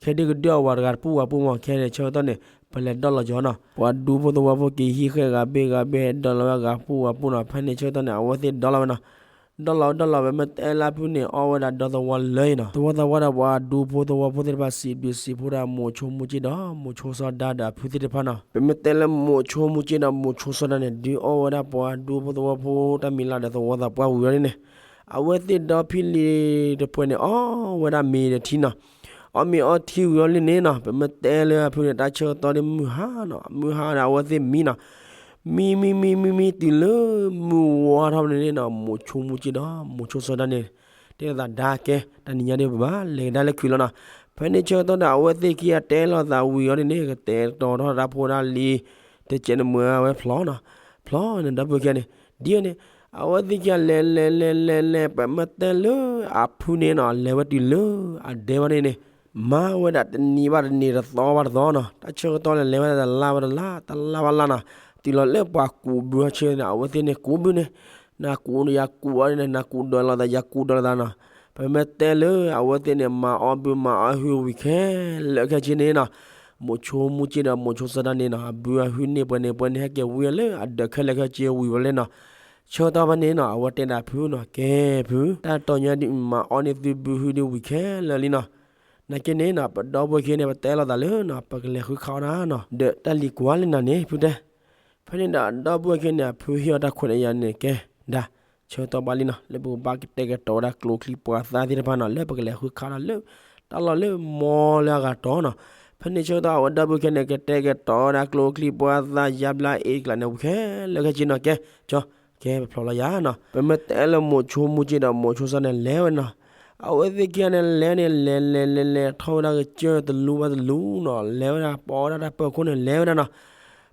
ခဲဒုးကဒုးအဝၤတဂၤတပူၤဝၤပူၤမး ခဲန့ၣ်ဆၢကတီၢ်န့ၣ် ပလဲၤဒီလီၤကီၤနီၤ, ပှၤဒူဖိသဝီဖိက့ၤဟံးဃဲဂၤဘ့ၣ်ဂၤဘ့ၣ် ဟဲဒီလီၤဝဲဂၤပူၤဝၤပူၤနီၤ, ဖဲန့ၣ်ဆၢကတီၢ်န့ၣ် အဝဲသ့ၣ်ဒီလီၤဝဲနီၤ, ဒီလီၤဒီလီၤဝဲ မ့ၢ်တဲလၢဖုန့ၣ် အီၣ်ဝဲဒၣ်ဒီသဝီလၢအံၤနီၤ, သဝီသးပှၢ်ဒီးပှၤဒူဖိသဝီဖိသ့ၣ်တဖၣ် စံးဘျုးစံးဖှိၣ်ဒၣ်မိးဆိမူကၠံဒီးမိးဆိစီၤဒၤဒီးအဖုသ့ၣ်တဖၣ်နီၤ, ပမ့ၢ်တဲလၢမိးဆိမူကၠံဒီးမိးဆိစီၤဒၤန့ၣ် ဒုးအီၣ်ဝဲဒၣ်ပှၤဒူဖိသဝီဖိတၢ်မံၤလၢ်ဒီးသဝီသးပှၢ်ဝံၤဝဲန့ၣ်, အဝဲသ့ၣ်ဒီဖံလံၤတပှဲၤန့ၣ် အီၣ်ဝဲဒၣ်မ့ၤဒီးထံနီၤ, အီၣ်မ့ၤအီထံဝံၤအီၤလံန့ၣ်နီၤ, ပမ့ၢ်တဲလၢအဖုန့ၣ် တၢ်ဆၢကတီၢ်ဒ်မုၢ်ဟါနီၤ, မုၢ်ဟါန့ၣ် အဝဲသ့ၣ်မံနီၤ, မံမံမံမံမံတုၤလၢ မုၢ်ဝါထီၣ်န့ၣ်နီၤ, မိးဆိမူကၠံဒီးမိးဆိစီၤဒၤန့ၣ် တဲလိာ်သးဒါကဲ တနံၤညါဒ်ပဘၣ်လဲၤကဒါလၢခုးလီၤနီၤ, ဖဲန့ၣ်ဆၢကတီၢ်ဒီး အဝဲသ့ၣ်ခံဂၤတဲလိာ်သးဝံၤအီၤဒ်န့ၣ် ကတဲာ်ကတီၤထီၣ်တၢ်ဖိတၢ်လံၤ တကဲးန့ၣ်မ့ၢ်ဝဲဖျီနီၤ, ဖျီန့ၣ်ဒီပုၢ်ဝဲၢ်ခံဂၤန့ၣ်, ဒ်န့ၣ် အဝဲသ့ၣ်ခံဂၤလဲၤလဲၤလဲၤလဲၤလဲၤ ပမ့ၢ်တဲလၢအဖုန့ၣ်နီၤ လဲၤဝဲတုၤလၢအဒဲဝဲန့ၣ်န့ၣ်, မၤဝဲဒၣ်တနံၤဘၣ်တနံၤ တသီဘၣ်တသီနီၤ, တၢ်ဆၢကတီၢ်လဲၤလဲၤဝဲဒၣ်တလါဘၣ်တလါ တလါဘၣ်လါနီၤ, တုၤလီၤလၢပှၤကူးဘုအဆၢန့ၣ် အဝဲသ့ၣ်န့ၣ်ကူးဘုန့ၣ်, နကူးယကူးအီၤန့ၣ် နကူးဒီးလိာ်သး ယကူးဒီးလိာ်သးနီၤ, ပမ့ၢ်တဲလၢအဝဲသ့ၣ်န့ၣ် မၤအီၣ်ဘုမၤအီၣ်ဟုဝံၤခဲလၢာ်ခဲဆ့န့ၣ်နီၤ, မိးဆိမူကၠံဒီးမိးဆိစီၤဒၤန့ၣ်နီၤ အဘုအဟုန့ၢ်ပှဲၤန့ၣ်ပှဲၤန့ၣ် ဟဲက့ၤဝံၤလၢအဒၢးခဲလၢာ်ခဲဆ့ဝံၤဝဲလၢနီၤ, ဆၢကတီၢ်ဖဲန့ၣ်နီၤ အဝဲတဲဒၣ်ဖုနီၤ ကဲဖု တၢ်တီၤညါဒ်မၤအီၣ်န့ၢ်သုဘုဟုဒ်ဝံၤခဲလၢာ်လံနီၤ, နာ်က့န့ၣ်နီၤ ပဒီပုၢ်ဝဲၢ်ခံဂၤန့ၣ် ပတဲလိာ်သးလၢနီၤ ပကလဲၤဃုခးအီၣ်တၢ်နီၤ ဒီးတၢ်လံၤကွၢ်လၢနၤန့ၣ် ဖုတဲ, ဖဲန့ၣ်ဒီးအဒီပုၢ်ဝဲၢ်ခံဂၤန့ၣ် အဖုဟ့ၣ်အီၤတၢ်ခွဲးတၢ်ယာ်န့ၣ် ကဲ ဒါ ဆၢကတီၢ်ဘၣ်လံနီၤ လၢပကဘၣ်ကတဲာ်ကတီၤဝဲဒၣ်ကျိချံမျိာ်သၣ်သ့ၣ်တဖၣ်နီၤ လၢပကလဲၤဃုခးဒီးလၢ တၢ်လီၢ်လၢမီလၢအဂၤတီၤနီၤ, ဖဲန့ၣ်ဆၢကတီၢ်အဝဲဒီပုၢ်ဝဲၢ်ခံဂၤန့ၣ် ကတဲာ်ကတီၤဝဲဒၣ်ကျိချံမျိာ်သၣ်ယါဘျါအ့ၣ်ကျးန့ၣ်ဝံၤခဲလၢာ်ခဲဆ့နီၤ ကဲ ကၠီ ကဲပဖျိးလီၤယၤနီၤ ပမ့ၢ်တဲလၢမိးဆိမူကၠံဒီးမိးဆိစီၤဒၤန့ၣ် လဲၤဝဲနီၤ, အဝဲသ့ၣ်ခံဂၤန့ၣ် လဲၤန့ၣ် လဲၤလဲၤလဲၤလဲၤထီၣ်ဝဲဒၣ်ကစၢၢ်တလူဘၣ်တလူနီၤ လဲၤဝဲဒၣ်ပိာ်ဝဲဒၣ်တၢ်ပၢၤခိၣ်န့ၣ် လဲၤဝဲဒၣ်နီၤ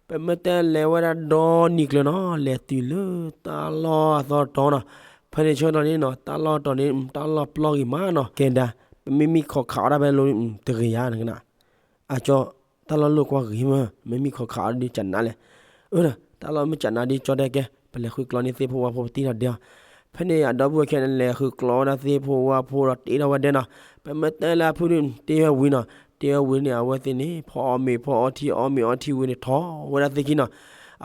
ပမ့ၢ်တဲလဲၤဝဲဒၣ်ဒီနံၤကျၢၤနီၤ လဲၤတုၤလၢတၢ်လီၢ်အသီတတီၤနီၤ, ဖဲန့ၣ်ဆၢကတီၢ်န့ၣ်နီၤ တၢ်လီၢ်တတီၤန့ၣ် တၢ်လီၢ်ပျီဂ့ၤမးနီၤ ကဲဒါ ပမ့ၢ်မံခီၣ်ခးအီၣ်ဒၣ်ဖဲလီၤ တဂ့ၤယၤနကနၣ် အကၠီ တၢ်လီၢ်လိၣ်ကွၢ်ဂ့ၤမး မ့မ့ၢ်ခီၣ်ခးအီၣ်ဒ်ကနးလဲၣ်, အၢ တၢ်လီၢ်မ့ၢ်ကနးဒ်ကၠီတဲကဲ ပလဲၤဃုကျီန့ၢ်သ့ၣ်ဖိဝၣ်ဖိပတံၢ်ထီၣ်ဒဲးအီၤ, ဖဲန့ၣ်အဒီပုၢ်ဝဲၢ်ခံဂၤန့ၣ် လဲၤဃုကျီဝဲဒၣ်သ့ၣ်ဖိဝၣ်ဖိဒီးတ့ထီၣ်ဝဲဒဲးနီၤ, ပမ့ၢ်တဲလၢအဖုဒုး တ့ဝဲဝံၤနီၤ, တ့ဝဲဝံၤန့ၣ် အဝဲသ့ၣ်န့ၣ် ဖီအီၣ်မ့ၤဖီအီထံအီမ့ၤအီထံဝံၤန့ၣ် ထီၣ်ဝဲဒၣ်သ့ၣ်ခံနီၤ,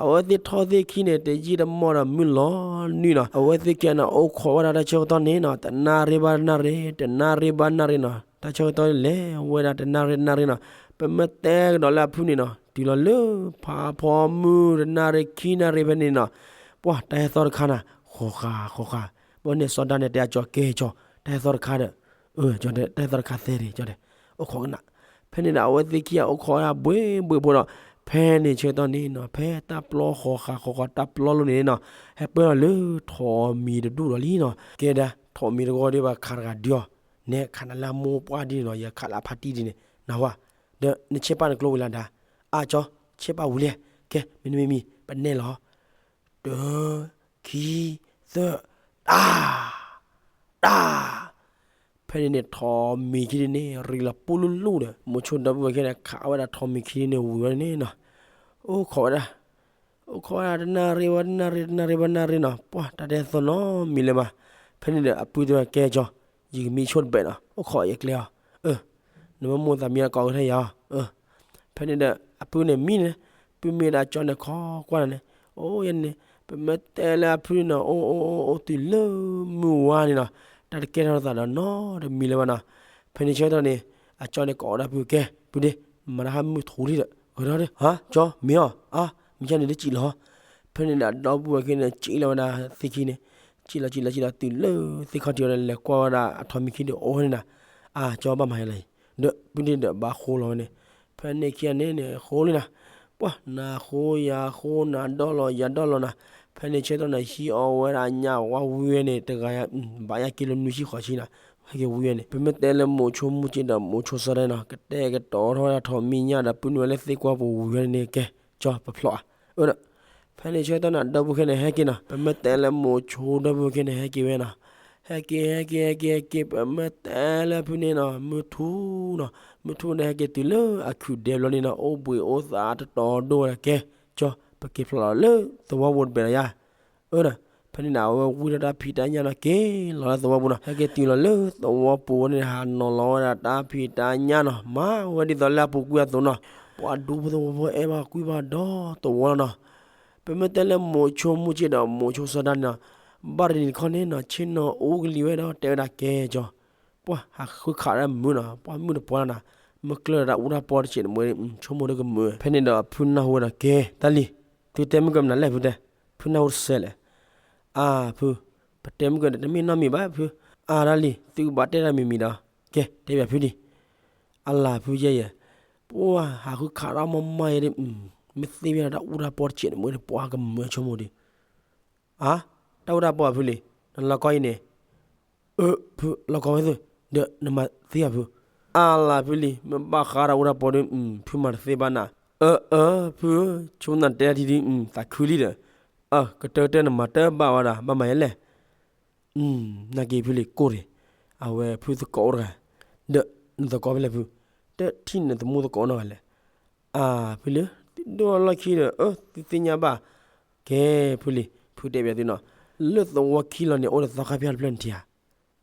အဝဲသ့ၣ်ထီၣ်သ့ၣ်ခံန့ၣ် တယံာ်တမီၢ်ဒီးမုၢ်လီၤနုာ်နီၤ, အဝဲသ့ၣ်ခံဂၤန့ၣ် အိၣ်ခိးဝဲဒၣ်တၢ်ဆၢကတီၢ်န့ၣ်နီၤ တနၣ်ရံၣ်ဘၣ်နၣ်ရံၣ် တနၣ်ရံၣ်ဘၣ်နၣ်ရံၣ်နီၤ တၢ်ဆၢကတီၢ်လဲၤဝဲဒၣ်တနၣ်ရံၣ်တနၣ်ရံၣ်နီၤ, ပမ့ၢ်တဲကဒီးလၢအဖုန့ၣ်နီၤ တုၤလီၤလၢဖးဖီမုၢ်တနၣ်ရံၣ်ခံနၣ်ရံၣ်ဖဲန့ၣ်နီၤ, ပှၢ်တၢ်ဟဲသီတခါနၤ ဃီၤဃာ်ဃီၤဃာ်, ဘၣ်န့ၣ်စီၤဒၤန့ၣ်တဲအကၠီၤကဲကၠီၤ တၢ်ဟဲသီတခါဒီး, အၢ ကၠီၤတဲ တၢ်ဟဲသီတခါသဲဒၣ် ကၠီၤတဲ, အိၣ်ခိးကနၣ်, ဖဲန့ၣ်ဒီးအဝဲသ့ၣ်ခံဂၤအိၣ်ခိးဝဲဒၣ်ဘှ့ဘှ့ဖိဒီး, ဖဲန့ၣ်ဆၢကတီၢ်န့ၣ်နီၤ ဖဲတၢ်ပျီဃီၤဃာ်ဃီၤဃာ်တၢ်ပျီလိၤန့ၣ်နီၤ, ဟဲပၢၢ်လီၤလၢထိးမံၤတဒူၣ်ဒီးလံနီၤ, ကဲဒၣ် ထိးမံၤတဂီၢ်ဒ်ဘၣ်ခးတဂၤဒုးအီၤ, နဲခးနၤလၢအမိၢ်ပှၢ်ဒ်န့ၣ်နီၤ ယခးလၢအဖါတံၢ်ဒ်န့ၣ် နၢ်ဟူဧါ, ဒီးနဆ့ပာ်နကျိဝံၤလၢဒၣ်, အၢ ကၠီၤ ဆ့ပာ်ဝံၤလံ, ကဲ မ့တမ့ၢ်မံၤ ပနဲၣ်လီၤ တၢ ခံ သၢ တၢ် တၢ်, ဖဲန့ၣ်န့ၣ် ထိးမံၤခံဒုန့ၣ် ရံးလီၤပူလူလူဒီး မိၤဆိဒီပုၢ်ဝဲၢ်ခံန့ၣ် ခးဝဲဒၣ်ထိးမံၤခံဒုန့ၣ်ဝံၤဝဲန့ၣ်နီၤ, အိၣ်ခိးဝဲဒၣ်, အိၣ်ခိးဝဲဒၣ်တနၣ်ရံၣ်ဝဲတနၣ်ရံၣ် တနၣ်ရံၣ်ဝဲနၣ်ရံၣ်နီၤ, ပှၢ်တၢ်တဟဲသီနီတမံၤလၢၤဘၣ်, ဖဲန့ၣ်ဒီးအပုၢ်တဲဝဲ ကဲကၠီၤ, ယကမံဆိၣ်တဘဲးနီၤ အိၣ်ခိးယကျဲအီၤ, အၢ နမ့ၢ်မိၣ်သးမံအကိးကထဲယၤအီၤ, ဖဲန့ၣ်ဒီးအပုၢ်န့ၣ်မံန့ၣ်, ပုၢ်မံဒီးအကၠီၤန့ၣ်ခိးကွၢ်နၤန့ၣ်, အိၣ်ယဲန့ၣ်, ပမ့ၢ်တဲလၢအဖုန့ၣ်နီၤ အိၣ်အိၣ်အိၣ်အိၣ်တုၤလၢမုၢ်ဝါန့ၣ်နီၤ, တၢ်တကဲထီၣ်သးဒီးနီတမံၤလၢၤဘၣ်နီၤ, ဖဲန့ၣ်ဆၢကတီၢ်န့ၣ်, အကၠီၤန့ၣ်ကိးဝဲဒၣ်ပုၢ် ကဲ ပုၢ်ဒ့, မၤတၢ်ဟးမုၢ်ထူလံဒီး ဂဲၤထီၣ်ဒီး ဟါ ကၠီၤ မ့ၢ်အီၤ အါ မ့ၢ်ကန့ၣ်ဒ်စံးလီၤ, ဖဲန့ၣ်ဒီးအဒီပုၢ်ဝဲၢ်ခံန့ၣ် စံးလီၤဝဲဒၣ်သ့ၣ်ခံန့ၣ်, စံးလီၤစံးလီၤစံးလီၤတုၤလၢသ့ၣ်ခီၣ်ထံးဝဲဒၣ် လဲၤကွၢ်ဝဲဒၣ်အထိးမံၤခံဒုအိၣ်န့ၣ်နီၤ, အၢ ကၠီၤ ဘၣ်မၤယဲလဲၣ်အံၤ, ဒီးပုၢ်ဒ့ဒီးဘၣ်ဃိလီၤဝဲန့ၣ်, ဖဲန့ၣ်ခံဂၤန့ၣ်န့ၣ် ဃိလံနီၤ, ပှၢ်နၤဃိယၤဃိ နၤဒီၣ်လီၤယၤဒီၣ်လီၤနီၤ, ဖဲန့ၣ်ဆၢကတီၢ်န့ၣ် ဟံးအီၣ်ဝဲဒၣ်ညၣ်ဝါဝံၤဝဲန့ၣ် တဂၤ ဘၣ်ညၣ်က့လၢနွံဆံဃိးဆံနီၤ, ဟဲက့ၤဝံၤဝဲန့ၣ် ပမ့ၢ်တဲလၢမိၤဆိမုၢ်က့ဒီးမိၤဆိစီၤဒၤနီၤ ကတဲာ်ကတီၤထီၣ်ဝဲဒၣ်ထိးမံၤညၣ်ဒီးပုၢ်နုာ်ဝဲလၢသ့ၣ်ကွၢ်ပူၤဝံၤဝဲန့ၣ် ကဲ ကၠီၤ ပဖျိးအါ, အၢဒီး ဖဲန့ၣ်ဆၢကတီၢ်န့ၣ် ဒီပုၢ်ဝဲၢ်ခံန့ၣ် ဟဲက့ၤနီၤ, ပမ့ၢ်တဲလၢမိၤဆိဒီပုၢ်ဝဲၢ်ခံန့ၣ် ဟဲက့ၤဝဲနီၤ, ဟဲက့ၤ ဟဲက့ၤ ဟဲက့ၤ ဟဲက့ၤ ပမ့ၢ်တဲလၢဖုန့ၣ်နီၤ မုၢ်ထူနီၤ, မုၢ်ထူန့ၣ် ဟဲက့ၤတုၤလၢအခုးဒဲဘျီန့ၣ်နီၤ အိၣ်ဘှံးအိၣ်သါတတီၤဒိၣ်ဝဲဒၣ် ကဲ ကၠီၤ ပက့ၤဖျိးလီၤလၢသဝီပူၤတဘဲးလီၤယၤ, အၢဒီး ဖဲန့ၣ်န့ၣ် အဝဲဝံထီၣ်တၢ်ဖံးတၢ်ညၣ်နီၤ က့ၤလီၤလၢသဝီပူၤနီၤ, ဟဲက့ၤတုၤလီၤလၢသဝီပူၤဝဲန့ၣ် ဟးနီၤလီၤဝဲဒၣ်တၢ်ဖံးတၢ်ညၣ်နီၤ, မၤဝဲဒ်သိးလၢအပူၤကွံာ်အသိးနီၤ, ပှၤဒူဖိသဝီဖိအဲၣ်ဘၣ်ကွံဘၣ်ဒီးသဝီလီၤနီၤ, ပမ့ၢ်တဲလၢမိၤဆိမုၢ်က့ဒီးမိၤဆိစီၤဒၤန့ၣ်နီၤ, ဘၣ်တနံၤတခီန့ၣ်နီၤ ဆ့ၣ်နီၤအူကလံၤဝဲဒီးတဲဝဲဒၣ် ကဲကၠီၤ ပှၢ်ဟးဃုခးဒၣ်မုာ်နီၤ, ပှၢ်မုၢ်တပှၢ်လီၤနီၤ, မ့ၢ်ကျၢၢ်ဒီးတၢ်အူတၢ်ပီတစဲးတမှဲ ဆိကမိၣ်ဒီးကမုာ်, ဖဲန့ၣ်ဒီးဖုနၢ်ဟူဝဲဒီး ကဲ တၢ်လံၤ, သုတဲမုၢ်ကမနၤလဲၣ်ဖုတဲ, ဖုနၢ်ဟူတစဲးလဲၣ်, အါ ဖု, ပတဲမုၢ်ကဒီးတမ့ၢ်နီတမံၤဘၣ်ဖု, အါ တၢ်လံၤ သုကဘၣ်တဲတၢ်မံၤမံၤဒီး, ကဲ တဲဘၣ်ဖုဒံး, အလၤဖုယဲၢ်ယဲၢ်, ပှၢ်ဟးဃုခးဒၣ်မီၢ်မီၢ်ယဲၢ်ဒ်, မ့ၢ်သ့ဝဲဒၣ်တၢ်အူတၢ်ပီတစဲးတမှဲဒီး ပှၢ်ကမုာ်ဆိကမိၣ်ဒီး အါ, တၢ်အူတၢ်ပီအဖုလံ, နလီၤကီအံၤန့ၣ်, အၢ ဖု လီၤကီဝဲသု, ဒီးနမၤသ့ဧါဖု, အါလၢဖုလံ, မ့ၢ်ဘၣ်ဃးတၢ်အူတၢ်ပီဒီး ဖုမၤတသ့ဘၣ်နၤ, အၢ အၢ ဖုဧၢ, ဆိနၤတဲဒ်ဒ် သးခုလံဒီး, အၢ ကတၢၢ်ကတၢၢ်နမၤတဘၣ်ဝဲဒၣ် ဘၣ်မၤယဲလဲၣ် နာ်က့ဖုလံကိၢ်တဂ့ၤ, အဝဲဖုသကိးအိၣ်တဂၤ, ဒီးနသကိးဖဲလဲၣ်ဖု, တထံၣ်နသမူသကိးနီတဂၤလဲၣ်, အါ ဖုလံ, သုဒိၣ်လီၢ်ခံဒီး အၢ သုသ့ၣ်ညါဘၣ်, ကဲ ဖုလံ, ဖုတဲဘၣ်သုနီၤ, လၢသဝီခံလီၤန့ၣ် အိၣ်ဒီးသီခါဖၠၣ်တဖျၢၣ်နထံၣ်ဧါ,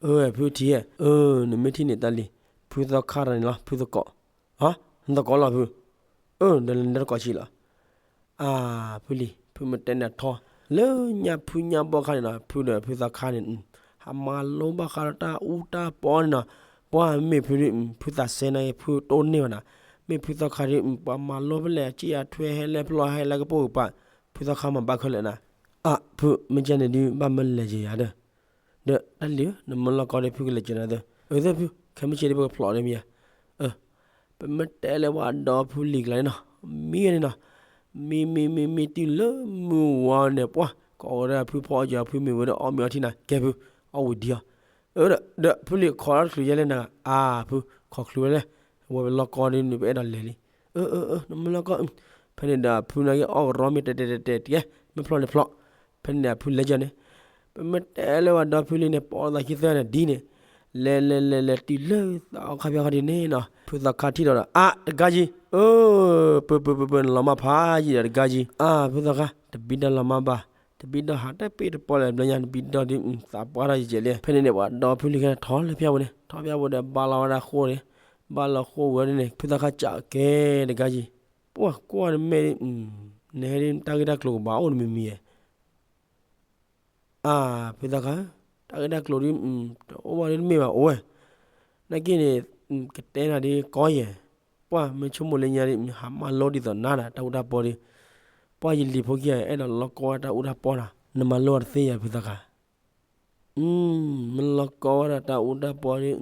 အၢ ဖုထံၣ်ဧါ, အၢ နမ့ၢ်ထံၣ်န့ၣ်တၢ်လံၤ, ဖုသီခါတဂၤန့ၣ်လီၤ ဖုသကိး, ဟါ နသကိးလီၤဖု, အၢ ဒီးလၢနတကိးဆံးလီၤ အါ ဖုလံ, ဖုမ့ၢ်တဲန့ၣ်ထီ, လၢညၣ်ဖုညၣ်ဘီၣ်ခါန့ၣ်နီၤ ဖုဒီးဖုသီခါန့ၣ်, ဟးမၤလိဘၣ်ဃးဒီးတၢ်အူတၢ်ပီန့ၣ်နီၤ, ပှၤမ့ၢ်ဖုဒ် ဖုသးစဲနာ်က့ ဖုတိၢ်န့ၢ်ဘၣ်နၤ, မ့ၢ်ဖုသီခါဒ် ပှၤမၤလိဖဲလဲၣ် က့ၢ်အထွဲဟဲလၢဖျီဟဲလၢကပိာ်ကပၤ, ဖုသီခါမၤဘၣ်ခဲလၢာ်နၤ, အါ ဖု မ့ၢ်ကန့ၣ်ဒုး ဘၣ်မၢလဲၤက့ၤယၤဒီး ဒီးတၢ်လံၤဧၢ, နမ့ၢ်လီၤကီဒီးဖုကလဲၤက့ၤနၤသၢ, အၢ သၢဖု, ခဲမုၢ်ဆ့ၣ်ဒ်ပကဖျိးဒီးမ့ၢ်ဧါ, အၢ, ပမ့ၢ်တဲလၢပှၤဒီဖုလံၤကျါန့ၣ်နီၤ, မံဝဲန့ၣ်နီၤ, မံမံမံမံတုၤလၢမုၢ်ဝါန့ၣ် ပှၤ ကိးဝဲဒၣ်ဖုဖီအီၣ်ကၠီၤဖုမ့ၢ်ဝဲဒီးအီၣ်မ့ၤအီထံနၤ ကဲဖု, အီၣ်ဝံၤဒံအီၤ, အၢ ဒီး ဒီးဖုလံၤခိးလီၤတချုးယဲလဲၣ်နၤ, အါဖု, ခိးချုးဝဲလဲၣ်, ဝဲပလီၤကီဒီးနပအဲၣ်ဒိးလဲၤလံ, အၢ အၢ အၢ နမ့ၢ်လီၤကီ ဖဲန့ၣ်ဒီးဖုနာ်က့အီၣ်ကရီမ့ၢ်တဲတဲတဲတဲ ကဲ မ့ၢ်ဖျီန့ၣ်ဖျီ, ဖဲန့ၣ်ဒီးဖုလဲၤကၠီၤန့ၣ်, ပမ့ၢ်တဲလၢပှၤဒီဖုလံၤန့ၣ် ပိာ်သးခံသၢန့ၣ်ဒ်န့ၣ်, လဲၤလဲၤလဲၤလဲၤတုၤလၢသးအီၣ်ခါဖၠၣ်ခီဒ်န့ၣ်နီၤ, ဖုသီခါထံၣ်ဒီးဒီး အါ တဂၤယံၤ, အၢ ပၢၢ်ပၢၢ်ပၢၢ်ပၢၢ် နလီၤမၢ်ဖးယံၤဒီးတဂၤယံၤ, အါ ဖုသီခါ တဘံဒီးလီၤမၢ်ဘၣ်, တဘံဒီးဟးတပ့ၢ်တပီၢ်လၢၤဘျီညါ တဘံဒီးဒ်သးပှၢ်ထီၣ်ယဲၢ်ကဲးလံ, ဖဲန့ၣ်န့ၣ် ပှၤဒီဖုလံၤခဲထီၣ်လၢဖၠၣ်ပူၤန့ၣ် ထီၣ်ဖၠၣ်ပူၤဒီးဘါလီၤဝဲဒၣ်ဃိန့ၣ်, ဘါလီၤဃိဝဲဒၣ်န့ၣ် ဖုသီခါစးကဲတဂၤယံၤ, ပှၤကွၢ်နမဲာ်ဒ်, နဟဲဒ်တၢ်ဂ့ၢ်တၢ်ကျိၤကဘၣ်အိၣ်နမံၤမံၤဧါ အါ ဖုသီခါ, တၢ်ဂ့ၢ်တၢ်ကျိၤဒ်, တအိၣ်ဘၣ်ဒ်တမ့ၢ်ဘၣ်အိၣ်ဝဲ, နာ်က့န့ၣ်, ကတဲနၤဒ်ကီယဲၢ်, ပှၢ်မ့ၢ်ဆိကမိၣ်လၢညါဒ် ဟးမၤလိဒ်သိးနၤနၤ တၢ်အူတၢ်ပီဒီး, ပှၢ်ယလံၤဖိခံဂၤ အဲၣ်ဒိးလီၤကီဝဲတၢ်အူတၢ်ပီနၤ, နမၤလိအီၤတသ့ယဲၢ် ဖုသီခါ. မ့ၢ်လီၤကီဝဲဒၣ်တၢ်အူတၢ်ပီဒီး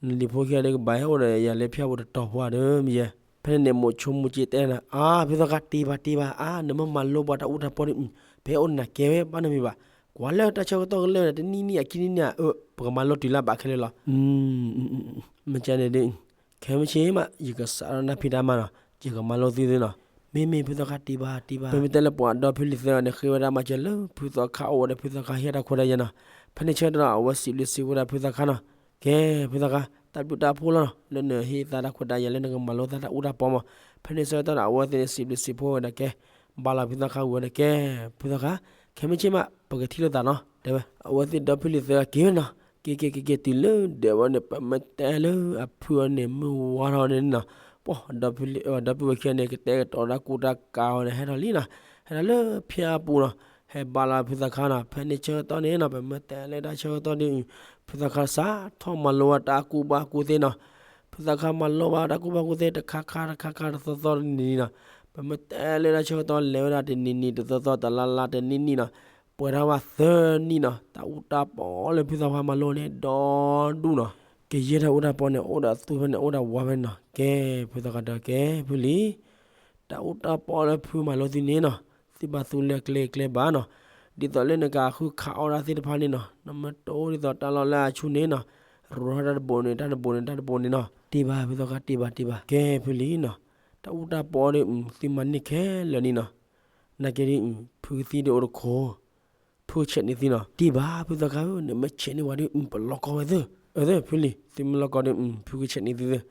နလံၤဖိခံဂၤဒီး ကဘၣ်ဟဲအိၣ်ဒီးယၤလၢဖၠၣ်ပူၤတတီၤဖိဧါဒီးမ့ၢ်ယဲၢ်. ဖဲန့ၣ်န့ၣ် မိၤဆိမိၤစ့တဲနၤ အါ ဖုသီခါ တ့ၢ်ဘၣ်တ့ၢ်ဘၣ် အါ နမ့ၢ်မၤလိပှၤတၢ်အူတၢ်ပီဒီး ပဟဲအိၣ်နၤကဲဝဲ ဘၣ်နမံၤဘၣ်. ကွၢ်လၢတၢ်ဆၢကတီၢ်ကလၢာ်ဒီး တနံၣ်နံၣ်အခံနံၣ်နံၣ်ဧါ အၢ ပကမၤလိတုၤလၢဘၣ်ခဲလၢာ်လီၤ. မ့ၢ်ကန့ၣ်ဒီး ခဲမုၢ်ဆ့ၣ်မး ယကစးထီၣ်နၢ်ဖံးတၢ်မၤနီၤ, ယကမၤလိသုသ့နီၤ. မ့မ့ၢ်ဖုသီခါ တ့ၢ်ဘၣ်တ့ၢ်ဘၣ်. ပမ့ၢ်တဲလၢပှၤဒီဖုလံၤသၢဂၤန့ၣ် ဃ့ဝဲဒၣ်မၤစၢၤလၢဖုသီခါအိၣ်ဝဲဒီး ဖုသီခါဟ့ၣ်တၢ်ခွဲးတၢ်ယာ်နီၤ. ဖဲန့ၣ်ဆၢကတီၢ်ဒီး အဝဲစံးဘျုးစံးဖှိၣ်ဝဲဒၣ်ဖုသီခါနီၤ. ကဲ ဖုသီခါ တၢ်ဘျုးတၢ်ဖှိၣ်လီၤနီၤ လၢနဟ့ၣ်သးတၢ်ခွဲးတၢ်ယာ်လၢနကမၤလိသးတၢ်အူတၢ်ပီမး. ဖဲန့ၣ်ဆၢကတီၢ်ဒီး အဝဲသ့ၣ်န့ၣ် စံးဘျုးစံးဖှိၣ်ဝဲဒီးကဲ ဘါလီၤဖုသီခါဝံၤဒီးကဲ ဖုသီခါ ခဲမုၢ်ဆ့ၣ်မး ပကထံၣ်လိာ်သးနီၤ တဲဝဲ. အဝဲသ့ၣ်ဒီဖုလံၤသၢဂၤက့ၤဝဲနီၤ. က့ၤက့ၤက့ၤက့ၤတုၤလၢဒဲးဝဲန့ၣ် ပမ့ၢ်တဲလၢအဖုအီၤန့ၣ် မုၢ်ဝါထီၣ်န့ၣ်နီၤ, ပှၢ် ဒီဖုလံၤ ဒီပုၢ်ဝဲၢ်ခံဂၤန့ၣ် ကတဲာ်ကတီၤတၢ်ကူတၢ်ကၤအီၤန့ၣ် ဟဲထီၣ်လံနီၤ. ဟဲထီၣ်လၢဖၠၣ်ပူၤနီၤ, ဟဲဘါလီၤဖုသီခါနီၤ. ဖဲန့ၣ်ဆၢကတီၢ်န့ၣ်နီၤ ပမ့ၢ်တဲလၢတၢ်ဆၢကတီၢ်ဒီး ဖုသီခါစးထီၣ်မၤလိဝဲတၢ်ကူဘၣ်ကူသ့နီၤ. ဖုသီခါမၤလိဘၣ်တၢ်ကူဘၣ်ကူသ့ တခါခါတခါခါတသီသီတနံၤနံၤနီၤ. ပမ့ၢ်တဲလၢတၢ်ဆၢကတီၢ် လဲၤဝဲဒၣ်တနံၤနံၤတသီသီ တလါလါတနံၣ်နံၣ်နီၤ, ပှဲၤထီၣ်ဘၣ်သၢနံၣ်နီၤ, တၢ်အူတၢ်ပီလၢဖုသီခါမၤလိန့ၣ် ဒီဒူၣ်နီၤ. ကယဲၢ်တၢ်အူတၢ်ပီန့ၣ် အိၣ်ဒီးသူဖဲန့ၣ် အိၣ်ဒီးဝါဖဲန့ၣ်နီၤ. ကဲ ဖုသီခါတဲ ကဲ ဖုလံၤ တၢ်အူတၢ်ပီလၢဖုမၤလိသုန့ၣ်နီၤ, သုဘၣ်သူလၢကျဲကျဲဘၣ်နီၤ, ဒ်သိးလၢနကဃုခးအီၣ်တၢ်သ့ၣ်တဖၣ်န့ၣ်နီၤ, နမ့ၢ်တအိၣ်ဒ်သိးတၢ်လီၢ်လၢအဆူၣ်န့ၣ်နီၤ, ရိးထီၣ်တၢ်တဘိန့ၣ် တၢ်တဘိန့ၣ် တၢ်တဘိန့ၣ်နီၤ. တ့ၢ်ဘၣ်ဖုသီခါ တ့ၢ်ဘၣ်တ့ၢ်ဘၣ်. ကဲ ဖုလံၤနီၤ, တၢ်အူတၢ်ပီဒီး သုမၤန့ၢ်ခဲလၢာ်န့ၣ်နီၤ, နာ်က့ဒီး ဖုကသံၣ်ဒုးအိၣ်တခိၣ် ဖုကဆဲးန့ၢ်သုနီၤ. တ့ၢ်ဘၣ်ဖုသီခါဧၢ, နမ့ၢ်ဆဲးန့ၢ်ဝဲဒီး ပလီၤကီဝဲသ့, အၢသ့ ဖုလံၤ သုမ့ၢ်လီၤကီဒီး ဖုကဆဲးန့ၢ်သုသ့.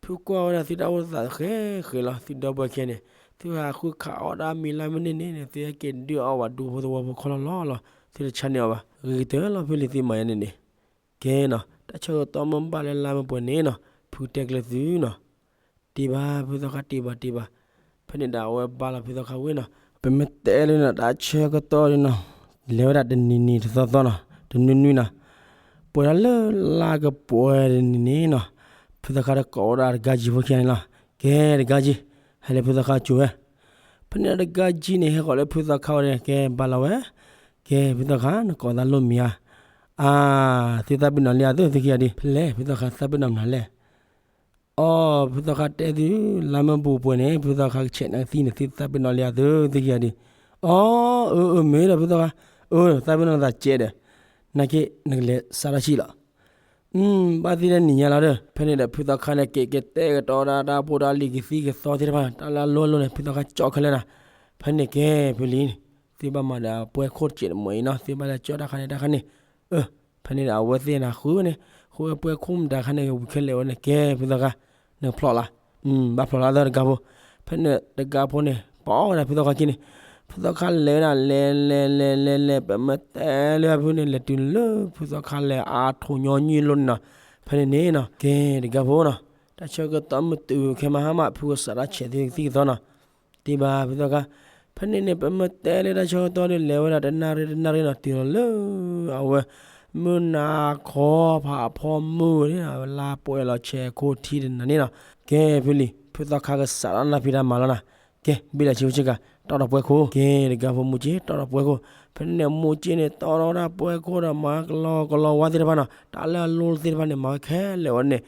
ဖုကွၢ်ဝဲဒၣ်သုတၢ်အိၣ်သးဃဲဃဲလီၤ, သုဒီပုၢ်ဝဲၢ်ခံဂၤန့ၣ် သုဟးဃုခးအီၣ်တၢ်မံၤလၢမုၢ်နံၤန့ၣ်န့ၣ် သုဟဲက့ၤဒုးအီၣ်ဝဲဒူဖိသဝီဖိခီလီၤလီၤလီၤ, သုတဆါန့ၢ်အီၤဘၣ်. ဂ့ၤကတၢၢ်လီၤ ဖုလံၤ သုမၤယါန့ၣ်န့ၣ်. ကဲနီၤ, တၢ်ဆၢကတီၢ်မ့ၢ်ဘၣ်လၢလါမ့ၢ်ပှဲၤန့ၣ်နီၤ, ဖုတဲကျဲသုနီၤ. တ့ၢ်ဘၣ်ဖုသီခါ တ့ၢ်ဘၣ်တ့ၢ်ဘၣ်. ဖဲန့ၣ်ဒီးအဝဲဘါလီၤဖုသီခါဝံၤနီၤ, ပမ့ၢ်တဲလၢနီၤ တၢ်ဆၢကတီၢ်န့ၣ်နီၤ, လဲၤဝဲဒၣ်တနံၤနံၤတသီသီနီၤ, တနွံနွံနီၤ, ပှဲၤဒၣ်လၢလါကပှဲၤတနံၤန့ၣ်နီၤ, ဖုသီခါဒီးကိးဝဲဒၣ်တဂၤကံဖိခံဂၤန့ၣ်လီၤ. ကဲတဂၤကံ, ဟဲလၢဖုသီခါကိၤဝဲ. ဖဲန့ၣ်တဂၤကံန့ၣ် ဟဲဃီၤလၢဖုသီခါဝဲန့ၣ် ကဲဘါလီၤဝဲ. ကဲဖုသီခါ နကိးသးလိၣ်မံၤဧါ. အါ, သုသးပ့ၤနီၣ်လံဧါသု သုခံဂၤဒံး, ဖဲလဲၣ် ဖုသီခါသးပ့ၤနီၣ်မနုၤလဲၣ်. အိ ဖုသီခါတဲသု, လါမ့ၢ်ပူၤပှဲၤန့ၣ် ဖုသီခါကဆဲးန့ၢ်ကသံၣ်န့ၣ် သုသးပ့ၤနီၣ်လံဧါသု သုခံဂၤဒံး. အိ အၢ အၢ မ့ၢ်ဒီးဖုသီခါ, အၢ သးပ့ၤနီၣ်သးကဲဒီး, နာ်က့ နကလဲၤစးထီၣ်ဆံးလီၤ. ဘၣ်သ့ၣ်တနံၤညါလီၤဒီး ဖဲန့ၣ်ဒီး ဖုသီခါန့ၣ် က့ၤက့ၤတဲာ်ကတီၤဒၣ်တၢ်ဖိတၢ်လံၤကသံၣ်ကသီသ့ၣ်တဖၣ် တၢ်လၢအလိၣ်အလိၣ်န့ၣ် ဖုသီခါကၠီခဲလၢာ်နီၤ. ဖဲန့ၣ်ကဲဖုလံၤန့ၣ် သုဘၣ်မၤဒီးအပှဲၤခိၣ်တစဲးတမှဲၤအံၤနီၤ, သုဘၣ်လဲၤကၠီတၢ်ခါန့ၣ်တၢ်ခါန့ၣ်. အၢ ဖဲန့ၣ်ဒီး အဝဲသ့ၣ်န့ၣ်ဃုန့ၣ်, ဃုဝဲပှဲၤခိၣ်မတၤခါန့ၣ် ဝံၤခဲလၢာ်ဝဲန့ၣ် ကဲဖုသီခါ, နကဖျိးလီၤ, ဘၣ်ဖျိးလီၤသၢတဂၤဖိ. ဖဲန့ၣ်တဂၤဖိန့ၣ် ပအီၣ်ဝဲဒၣ်ဖုသီခါက့န့ၣ်, ဖုသီခါလဲၤဝဲဒၣ် လဲၤလဲၤလဲၤလဲၤလဲၤ ပမ့ၢ်တဲလၢအဖုန့ၣ် လဲၤတုၤလၢဖုသီခါလဲၤအါထိးညီနုၢ်လိၤန့ၣ်နီၤ. ဖဲန့ၣ်န့ၣ်နီၤ ကဲတဂၤဖိနီၤ, တၢ်ဆၢကတီၢ်မုၢ်တုၤခဲမးဟါမး ဖုကစးထီၣ်ဆဲးသုကသံၣ်ကသီနီၤ. တ့ၢ်ဘၣ်ဖုသီခါ, ဖဲန့ၣ်န့ၣ် ပမ့ၢ်တဲလၢတၢ်ဆၢကတီၢ်ဒီး လဲၤဝဲဒၣ်တနၣ်ရံၣ်တနၣ်ရံၣ်နီၤ, တုၤလီၤလၢအဝဲ မုၢ်နၤခီဖးဖီမုၢ်န့ၣ် လါပှဲၤလီၤဆဲးခိၣ်ထံတနၤန့ၣ်နီၤ. ကဲဖုလံၤ ဖုသီခါကစးထီၣ်နၢ်ဖံးတၢ်မၤလီၤနီၤ. ကဲဘ့ၣ်လီၤဆ့ကၤ တီၣ်ဒီးပှဲၤခိၣ်, ကဲတဂၤဖိမိၢ်က့တီၣ်ဒီးပှဲၤခိၣ်. ဖဲန့ၣ်မိၢ်က့န့ၣ် တီၣ်ထီၣ်ဝဲဒၣ်ပှဲၤခိၣ်ဒီး မၤကလီကလီဝါသ့ၣ်တဖၣ်နီၤ, တၢ်လၢအလိၣ်သ့ၣ်တဖၣ်န့ၣ် မၤဝဲခဲလၢာ်ဝဲန့ၣ်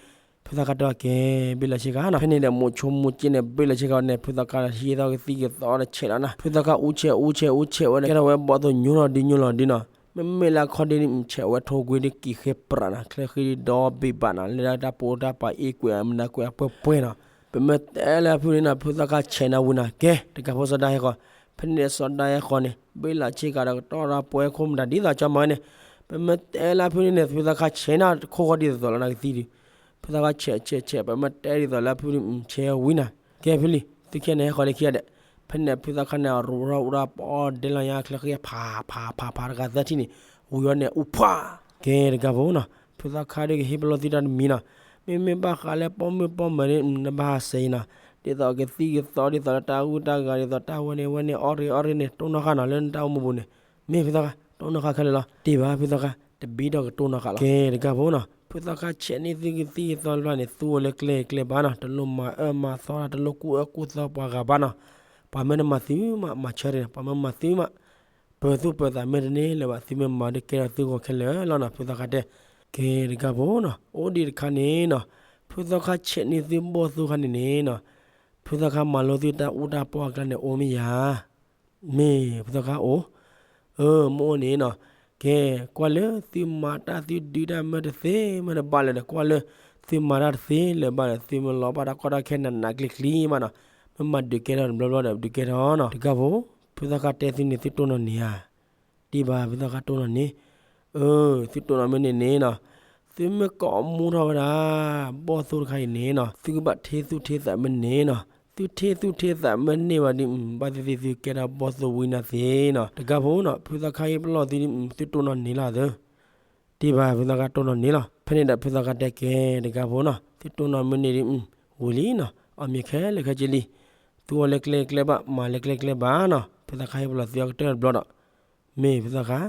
ဖုသီခါတဲအီၤ ကဲဘ့ၣ်လီၤဆ့ကၤနီၤ. ဖဲန့ၣ်ဒီးမိၢ်ဆိမိၢ်က့န့ၣ် ဘ့ၣ်လီၤဆ့ကၤဝဲန့ၣ် ဖုသီခါဟံးထီၣ်ကသံၣ်ကသီဒီးဆဲးလီၤနီၤ. ဖုသီခါအူဆဲးအူဆဲးအူဆဲးဝဲန့ၣ် ကဲထီၣ်ဝဲဘီၣ်သိၣ်ညိထီၣ်ဒုညိလီၤဒုနီၤ. မ့မ့ၢ်လၢအခီၣ်ဒ့န့ၣ် ဆဲးဝဲထိၣ်ကွံာ်ဒုကံၤဃ့ပြးနီၤ, ချၢဃံဒုဒီဘ့ၣ်ဘၣ်နီၤ, လၢဒၣ်တၢ်ပိာ်တၢ်ပာ်အ့ၣ်ကွဲးအမနၤကွဲးအပှဲၤပှဲၤနီၤ. ပမ့ၢ်တဲလၢအဖုန့ၣ်နီၤ ဖုသီခါဆဲးနၤဝံၤနီၤ, ကဲတကးဖိစီၤဒၣ်ဟဲဃီၤ. ဖဲန့ၣ်ဒီးစီၤဒၣ်ဟဲဃီၤန့ၣ် ဘ့ၣ်လီၤဆ့ကၤဒီးကတီၢ်ဒီးပှဲၤခိၣ်မတၤဒ်သိးကၠီမၤဝဲန့ၣ်. ပမ့ၢ်တဲလၢအဖုန့ၣ်န့ၣ် ဖုသီခါဆဲးနၤတခိၣ်ဃီဒ်သိးသိးလီၤနၤကသံၣ်ဒု ဖုသီခါဆဲးဆဲးဆဲး ပမ့ၢ်တဲဒ်သိးလၢအဖုန့ၣ် ဆဲးဝံၤနီၤ. ကဲဖုလံၤ သုခံဂၤန့ၣ် ဟဲဃီၤလၢခံဂၤဒီး ဖဲန့ၣ်ဖုသီခါန့ၣ် ရိးထီၣ်အူထီၣ်ပီဒဲလီၤညါချၢဃံ ဖးဖးဖးတဂၤသၢထံၣ်န့ၣ် ဝံၤဝဲန့ၣ် အူဖှၣ် ကဲတဂၤဖိနီၤ ဖုသီခါဒီးကဟ့ၣ်ပလီၢ်သုတၢ်တမံၤနီၤ. မ့မ့ၢ်ဘၣ်ဃးလၢပိာ်မုၣ်ပိာ်မၢၤန့ၣ် နဘၣ်ဟးဆဲးအံၤနီၤ. ဒ်သိးကသံၣ်ကသီဒ်သိးလၢတၢ်ဂုၢ်တၢ်ဂၤ ဒ်သိးတၢ်ဝဲန့ၣ်ဝဲန့ၣ် အီၣ်ရ့အီၣ်ရ့န့ၣ် တိၢ်နီၣ်ဃာ်နီၤ လၢနတၢ်အိၣ်မူပူၤန့ၣ် မ့ၢ်ဖုသီခါ တိၢ်နီၣ်ဃာ်ခဲလၢာ်လီၤ. တ့ၢ်ဘၣ်ဖုသီခါ တဘ့ၣ်ဒီးကတိၢ်နီၣ်ဃာ်လီၤ. ကဲတဂၤဖိနီၤ ဖုသီခါဆဲးန့ၢ်သုကသံၣ်သီတဘျီန့ၣ် သုအိၣ်လၢကျဲကျဲဘၣ်နီၤ, တလိၣ်မၤအၢမၤသီတၢ်, တလိၣ်ကူၣ်အၢကူၣ်သီပှၤဂၤဘၣ်နီၤ. ပှၤမ့ၢ်တမၤသုမး မၤဆၢတ့ၢ်, ပှၤမ့ၢ်မၤသုမး ပၢၤသူၣ်ပၢၤသးမ့ၢ်တန့ၢ်လၢၤဘၣ်, သုမ့ၢ်မၤဒုးကဲထီၣ်သုဂီၤခဲလၢာ်လီၤနီၤ, ဖုသီခါတဲ. ကဲတဂၤဖိနီၤ, အိၣ်ဒံးတခါန့ၣ်နီၤ, ဖုသီခါဆဲးန့ၢ်သုဘီၣ်သိၣ်ခါန့ၣ်န့ၣ်နီၤ, ဖုသီခါမၤလိသုတၢ်အူတၢ်ပီၢ်အကျါန့ၣ် အိၣ်မ့ၢ်ယၤ မ့ၢ်ဖုသီခါအိၣ်, အၢ မ့ၢ်အိၣ်န့ၣ်နီၤ, ကဲ ကွၢ်လၢသုမၤတၢ်သုဒုးတၢ်မ့ၢ်တသ့မ့ၢ်တဘၣ်လၢၤဒီး ကွၢ်လၢသုမၤတၢ်တသ့လၢၤဘၣ်ဒီး သုမ့ၢ်လီၤဘၣ်တၢ်ကီတၢ်ခဲနးနးကျံၤကျံၤမးနီၤ, မ့ၢ်မၤဒုးကဲထီၣ်တဘျီဘျီဒီး ဒုးကဲထီၣ်နီၤ, တဂၤဖိ ဖုသီခါတဲသုန့ၣ် သုတိၢ်နီၣ်န့ၢ်ဧါ ဒ်ဘၣ်ဖုသီခါတိၢ်နီၣ်န့ၣ်, အၢ သုတိၢ်နီၣ်မ့ၢ်န့ၣ်န့ၣ်နီၤ, သုမ့ၢ်ကိးမူထီၣ်ဝဲဒၣ် ဘီၣ်သိၣ်တခါအံၤန့ၣ်နီၤ, သုကဘၣ်ထ့သူၣ်ထ့သးမ့ၢ်န့ၣ်နီၤ, သုထ့သူၣ်ထ့သးမ့ၢ်န့ၢ်ဘၣ်ဒီး ဘၣ်သ့ၣ်သ့ၣ်သုကဲထီၣ်ဘီၣ်သိၣ်ဝံၤနၤသ့နီၤ, တဂၤဖိနီၤ, ဖုသီခါဟ့ၣ်ပလီၢ်သုဒီး သုတိၢ်နီၣ်န့ၢ်လီၤသု ဒ်ဘၣ်ဖုသီခါတိၢ်နီၣ်န့ၢ်လီၤ. ဖဲန့ၣ်ဒီးဖုသီခါတဲကဲတဂၤဖိနီၤ, သုတိၢ်နီၣ်မ့ၢ်န့ၣ်ဒီး ဝံၤလံနီၤ, အီၣ်မ့ၤခဲလၢာ်ခဲဆ့လံ, သုအိၣ်လၢကျဲကျဲဘၣ် မၤလၢကျဲကျဲဘၣ်နီၤ, ဖုသီခါဟ့ၣ်ပလီၢ်သုအကတၢၢ်တဘျီဒီး, မ့ၢ်ဖုသီခါ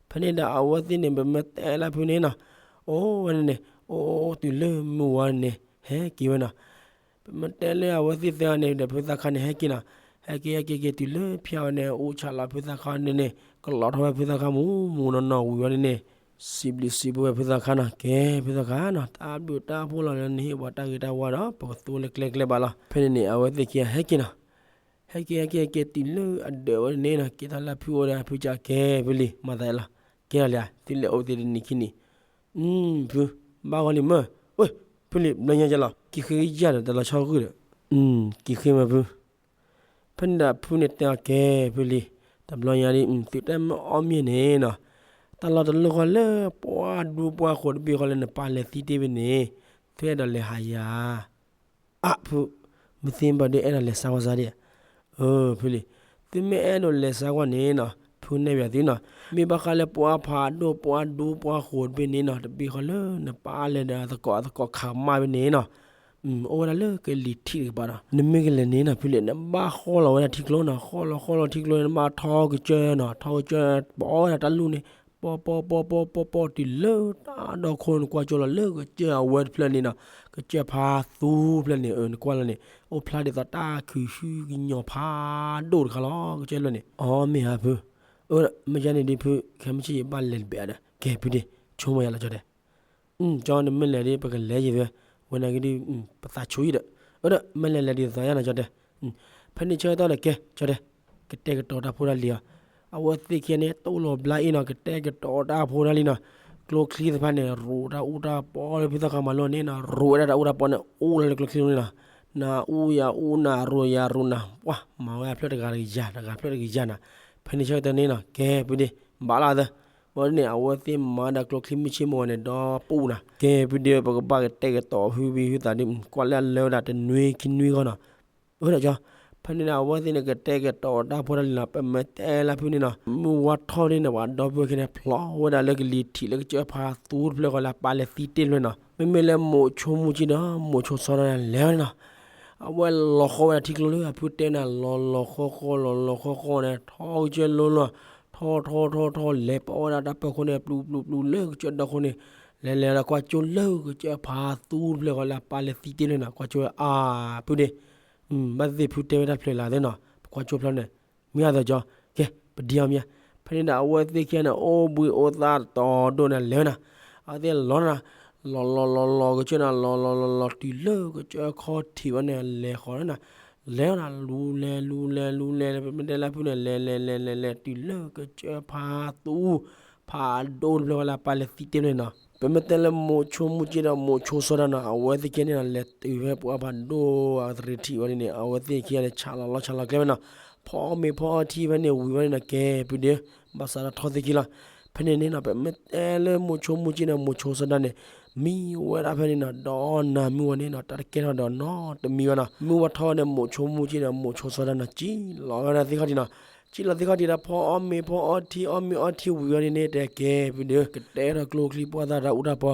ဖဲန့ၣ်ဒီးအဝဲသ့ၣ်န့ၣ် ပမ့ၢ်တဲလၢဖုန့ၣ်နီၤ, အိၣ်ဝဲန့ၣ်န့ၣ် အိၣ်အိၣ်တုၤလၢမုၢ်ဝါန့ၣ် ဟဲက့ၤဝဲနီၤ, ပမ့ၢ်တဲလၢအဝဲသ့ၣ်သ့ၣ်န့ၣ်ဒီး ဖုသီခါန့ၣ် ဟဲက့ၤနီၤ, ဟဲက့ၤဟဲက့ၤက့ၤတုၤလၢဖၠါဝဲန့ၣ် အိၣ်ဆးလီၤဖုသီခါန့ၣ်န့ၣ် ကလီထီၣ်ဝဲဖုသီခါမူမူနီၢ်နီၢ်ဝံၤဝဲန့ၣ်န့ၣ်, စံးဘျုးစံးဖှိၣ်ဝဲဖုသီခါနီၤ, ကဲဖုသီခါနီၤ, တၢ်ဘျုးတၢ်ဖှိၣ်လီၤလၢနဟ့ၣ်ပှၤတၢ်ဂ့ၤတၢ်ဝါဒီး ပကသူလၢကျဲကျဲဘၣ်လီၤ. ဖဲန့ၣ်န့ၣ် အဝဲသ့ၣ်ခံဂၤဟဲက့ၤနီၤ, ဟဲက့ၤဟဲက့ၤဟဲက့ၤတုၤလၢအဒၢးဝဲန့ၣ်နီၤ, က့ၤထီၣ်လၢဖုအိၣ်ဒီး ဖုကၠီ ကဲဖုလံၤ မၤသးလီၤ, ကဲလီၤလံဧါ, သုလဲၤအိၣ်သ့ၣ်တနံၤခံနံၤ ဖု, ဘၣ်ဂီၤလံမ့ၢ်, ဝ့ၢ်, ဖုလံၤ ဘျီညါကလီၤ ကံၤဃ့ယၢ်ဒီးတလီၤဆီဂုၢ်ဒီး, ကံၤဃ့မ့ၢ်ဖု, ဖဲန့ၣ်ဒီးဖုန့ၣ်တဲအီၤကဲဖုလံၤ, တဘျီညါဒ် သုတၢ်မ့ၢ်အီၣ်မ့ၤန့ၣ်နီၤ, တၢ်လီၢ်တလီၢ်ဃီလၢပှၢ်ဒူပှၢ်ဃိးတဘ့ၣ်ဃီလၢနပၢ်လဲၤသံတ့ၢ်ဝဲန့ၣ်, သုအဲၣ်ဒိးလဲၤဟးယၤ အၢ ဖု, မ့ၢ်သ့ဘၣ်ဒီးအဲၣ်ဒိးလဲၤစါကွၢ်စါဒံး, အၢ ဖုလံၤ, သုမ့ၢ်အဲၣ်ဒိးလဲၤစါကွၢ်န့ၣ်နီၤ ဖုနဲၣ်ပၠးသုနီၤ, မ့ၢ်ဘၣ်ဃးလၢပှၢ်ဖးဒိၣ်ပှၢ်ဒူပှၢ်ဃိးတဘ့ၣ်န့ၣ်နီၤ တဘ့ၣ်ဃီလၢနပၢ်လဲၤဒီးသကိးသကိးခးမၢ်ဝဲန့ၣ်နီၤ, အိၣ်ဝဲဒၣ်လၢကလံၤထံးတကပၤနီၤ, နမ့ၢ်ကလဲၤန့ၣ်နီၤ ဖုလံၤ နဘၣ်ဃီလီၤဝဲဒၣ်ထံကျိနီၤ, ဃီလီၤဃီလီၤထံကျိန့ၣ် နဘၣ်ထီကစၢၢ်နီၤ, ထီကစၢၢ် ပီဝဲဒၣ်တၢ်လူၢ်န့ၣ် ပီပီပီပီပီပီတုၤလၢတၢ်ဒီခိၣ် နကွၢ်ကၠိလီၤလၢကစၢၢ်အဝဲတဖျၢၣ်န့ၣ်နီၤ, ကစၢၢ်ဖးသူတဖျၢၣ်န့ၣ် နကွၢ်လီၤန့ၣ် အိၣ်ဖျါဒ်သိးတၢ်ခုၣ်ဟုကညီၤဖးဒိၣ်တခါလီၤ ကစၢၢ်လၢန့ၣ်, အီ မ့ၢ်ဧါဖု, အၢ မ့ၢ်ယါန့ၣ်ဒ်ဖု ခဲမုၢ်ဆ့ၣ်ယဘၣ်လဲၤတဘဲးဒီး ကဲဖုဒ့ ဆိကမိၣ်ယၤလီၤကၠီတဲ ကၠီန့ၣ်မ့ၢ်လဲၤဒ် ပကလဲၤယံၤဝဲ, ဝဲန့ၣ်က့ဒ် ပသးဆိယံၤဒီး, အၢ မ့ၢ်လဲၤလဲၤဒ်သိးယါနီၤကၠီတဲ, ဖဲန့ၣ်ဆၢကတီၢ်ဒီးကဲ ကၠီတဲ, ကတဲာ်ကတီၤတၢ်ဖိတၢ်လံၤအီၤ, အဝဲသ့ၣ်ခံဂၤန့ၣ် တိၢ်လီၤဘျါအံၤနီၤ ကတဲာ်ကတီၤတၢ်ဖိတၢ်လံၤနီၤ, ကျိချံတဖၣ်န့ၣ် ရိးတၢ်အူတၢ်ပီလၢဖုသီခါမၤလိန့ၣ်နီၤ ရိးဝဲဒၣ်တၢ်အူတၢ်ပီန့ၣ် အိၣ်လၢကျိချံန့ၣ်နီၤ, နၤအူယၤအူ နၤရိးယၤရိးနၤ, ပှၤမၤဝဲဒၣ်ဖျၢၣ်တဂၤတကယၤ တဂၤဖျၢၣ်တကယၤနီၤ, ဖဲန့ၣ်ဆၢကတီၢ်န့ၣ်နီၤ ကဲဖုဒ့ ဘၣ်လီၤသၢ ဘၣ်န့ၣ် အဝဲသ့ၣ်မၤဒီးကျိချံမုၢ်ဆ့ၣ်မုၢ်ဂီၤန့ၣ် ဒီပူၤနီၤ, ကဲဖုဒ့ ပကဘၣ်ကတဲာ်ကတီၤဟုဘံဟုသးဒ် ကွၢ်လၢအလၢဝဲဒၣ်တနွံခံနွံဂီၢ်နီၤ, အၢ ဒီးကၠီ, ဖဲန့ၣ်ဒီး အဝဲသ့ၣ်န့ၣ် ကတဲာ်ကတီၤတၢ်ဖိတၢ်လံၤနီၤ ပမ့ၢ်တဲလၢဖုန့ၣ်နီၤ မုၢ်ဝါထီၣ်ဒ်န့ၣ် ပှၤဒီပုၢ်ဝဲၢ်ခံန့ၣ် ဖျိဝဲဒၣ်လၢကလံၤထံးလၢကစၢၢ်ဖးသူတဖျၢၣ်ဃီလၢအပၢ်လဲၤသံတ့ၢ်တဖျၢၣ်နီၤ, မ့မ့ၢ်လၢမိးဆိမူကၠံဒီး မိးဆိစီဒီးန့ၣ် လဲၤဝဲန့ၣ်နီၤ အဝဲလီၤဃီဝဲဒၣ်ထံကျိလၢအဖုတဲန့ၣ် လီၤလီၤဃီဃီလီၤလီၤဃီဃီန့ၣ် ထီကစၢၢ်လိၤလိၤ, ထီထီထီထီလဲၤပာ်ဝဲဒၣ်တၢ်ပၢၢ်ခိၣ်န့ၣ် ပျူၤပျူၤပျူၤလၢကစၢၢ်ဒီခိၣ်န့ၣ်, လဲၤလဲၤဒီးကွၢ်ကၠိလၢကစၢၢ်ဖးသူတဖျၢၣ်ဃီလၢအပၢ်လဲၤသံတ့ၢ်တဖျၢၣ်နီၤ ကွၢ်ကၠိဝဲအါဖုဒ့, ဘၣ်သ့ၣ်သ့ၣ်ဖုတဲဝဲတၢ်ဖျၢၣ်လၢသ့နီၤ ပကွၢ်ကၠိဖျါန့ၣ်, မ့ၢ်အသးကၠီ, ကဲ ပဒံအီၤမ့ၢ်ဧါ, ဖဲန့ၣ်ဒီးအဝဲသ့ၣ်ခံဂၤန့ၣ် အိၣ်ဘှံးအိၣ်သါတတီၤဒိၣ်န့ၣ်လဲၤဝဲနီၤ, အဝဲသ့ၣ်လီၤနီၤ, လီၤလီၤလီၤလီၤကစၢၢ်နီၤ လီၤလီၤလီၤလီၤတုၤလၢကစၢၢ်ခီၣ်ထံးဝဲန့ၣ် လဲၤဃီၤန့ၣ်နီၤ, လဲၤနီၤ လူၤလဲၤလူၤလဲၤလူၤလဲၤ ပမ့ၢ်တဲလၢဖုန့ၣ် လဲၤလဲၤလဲၤလဲၤလဲၤ တုၤလၢကစၢၢ်ဖးသူ ဖးဒိၣ်တဖျၢၣ်ဃီလၢအပၢ်လဲၤသံတ့ၢ်ဖျၢၣ်န့ၣ်နီၤ, ပမ့ၢ်တဲလၢမိးဆိမူကၠံဒီးမိးဆိစီဒီနီၤ အဝဲသ့ၣ်ခံဂၤန့ၣ်နီၤ လဲၤတုၤဖဲပှၢ်ဖးဒိၣ်အသရံးထံးဝဲန့ၣ်န့ၣ် အဝဲသ့ၣ်ခံဂၤန့ၣ် ဆးလီၤလီၢ်ဆးလီၤကျဲဝဲနီၤ, ဖီအီၣ်မ့ၤဖီအီထံဖဲန့ၣ်ဝံၤဝဲန့ၣ်နီၤ ကဲဖုဒ့, ဘၣ်ဆၣ်ဒီးထီၣ်သ့ၣ်ခံလီၤ, ဖဲန့ၣ်န့ၣ်နီၤ ပမ့ၢ်တဲလၢမိးဆိမူကၠံဒီးမိးဆိစီဒီန့ၣ် မံဝဲဒၣ်ဖဲန့ၣ်နီၤ ဒီးနၤမံဝဲန့ၣ်နီၤ တၢ်တကဲထီၣ်ဒီးနီတမံၤဘၣ်နီၤ, မုၢ်ဝါထီၣ်ဝဲန့ၣ် မိးဆိမူကၠံဒီးမိးဆိစီဒီနီၤ ကံၣ်လီၤဝဲဒၣ်သ့ၣ်ခီၣ်ထံးနီၤ, ကံၣ်လီၤသ့ၣ်ခီၣ်ထံးဒီး ဖီအီၣ်မ့ၤဖီအီထံ အီၣ်မ့ၤအီထံဝံၤဝဲန့ၣ်န့ၣ် တဲကဲဖုဒ့ ကတဲထီၣ်ကျိချံပှၢ်သၣ်တၢ်အူတၢ်ပီ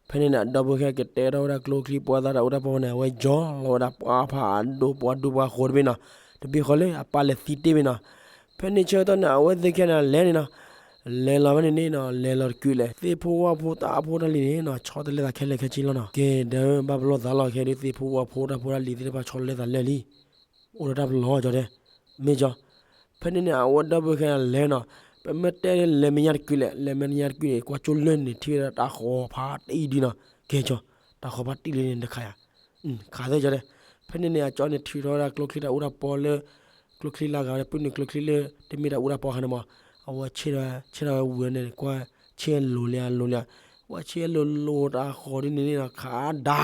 ဖဲန့ၣ်န့ၣ် အဒီပုၢ်ဝဲၢ်ခံဂၤကတဲထီၣ်ဝဲဒၣ်ကျိချံပှၢ်သၣ်တၢ်အူတၢ်ပီန့ၣ် အဝဲယီၤလီၤဝဲဒၣ်ပှၢ်ဖးဒိၣ်ပှၢ်ဒူပှၢ်ဃိးတဘ့ၣ်နီၤ, တဘ့ၣ်ဃီလၢအပၢ်လဲၤသံတ့ၢ်ဘ့ၣ်နီၤ, ဖဲန့ၣ်ဆၢကတီၢ်န့ၣ် အဝဲသ့ၣ်ခံဂၤန့ၣ်လဲၤန့ၣ်နီၤ, လဲၤလီၤဖဲန့ၣ်န့ၣ်နီၤ လဲၤလီၤတကုာ်လဲၣ် သ့ၣ်ဖိဝၣ်ဖိတၢ်အိၣ်ဖှိၣ်တၢ်လံၤန့ၣ်နီၤ ဆီတလဲသးခဲလၢာ်ခဲဆ့လီၤနီၤ. ကဲ ဒီးဘၣ်ပလီၢ်သးလီၤ ခဲဒုးသ့ၣ်ဖိဝၣ်ဖိတၢ်အိၣ်ဖှိၣ်တၢ်လံၤသ့ၣ်တဖၣ်ဆီတလဲသးလၢာ်လံ အိၣ်ဒီးတၢ်ပလီၢ်ကၠီတဲ မ့ၢ်ကၠီ ဖဲန့ၣ်န့ၣ် အဝဲဒီပုၢ်ဝဲၢ်ခဲအံၤလဲၤနီၤ, ပမ့ၢ်တဲလဲၤမဲာ်ညါတကုာ်လဲၣ်, လဲၤမဲာ်ညါတကုာ်န့ၣ် ကွၢ်ကၠိလၢန့ၣ် ထံၣ်ဝဲဒၣ်တၢ်ဃီၤဖးတံၢ်ဒုနီၤ, ကဲကၠီ, တၢ်ဃီၤဖးတံၢ်လၢန့ၣ်တခါယၤ, ခးသ့ကၠီတဲ, ဖဲန့ၣ်န့ၣ် အကၠီန့ၣ်ထုးထီၣ်ဝဲဒၣ်ကျိချံတၢ်အူတၢ်ပီလၢ ကျိချံလၢအဂၤဝဲဒၣ်ပုၢ်န့ၣ်ကျိချံလၢ တမ့ၢ်တၢ်အူတၢ်ပီခါန့ၣ်မး, အဝဲဆ့ၣ်ထီၣ်ဝဲဝံၤန့ၣ် ကွၢ်ဆ့ၣ်လိၤလံဧါလိၤလံဧါ, ကွၢ်ဆ့ၣ်လိၤလိၤတၢ်ဃီၤဒ်န့ၣ်န့ၣ်နီၤ ခးဒၣ်,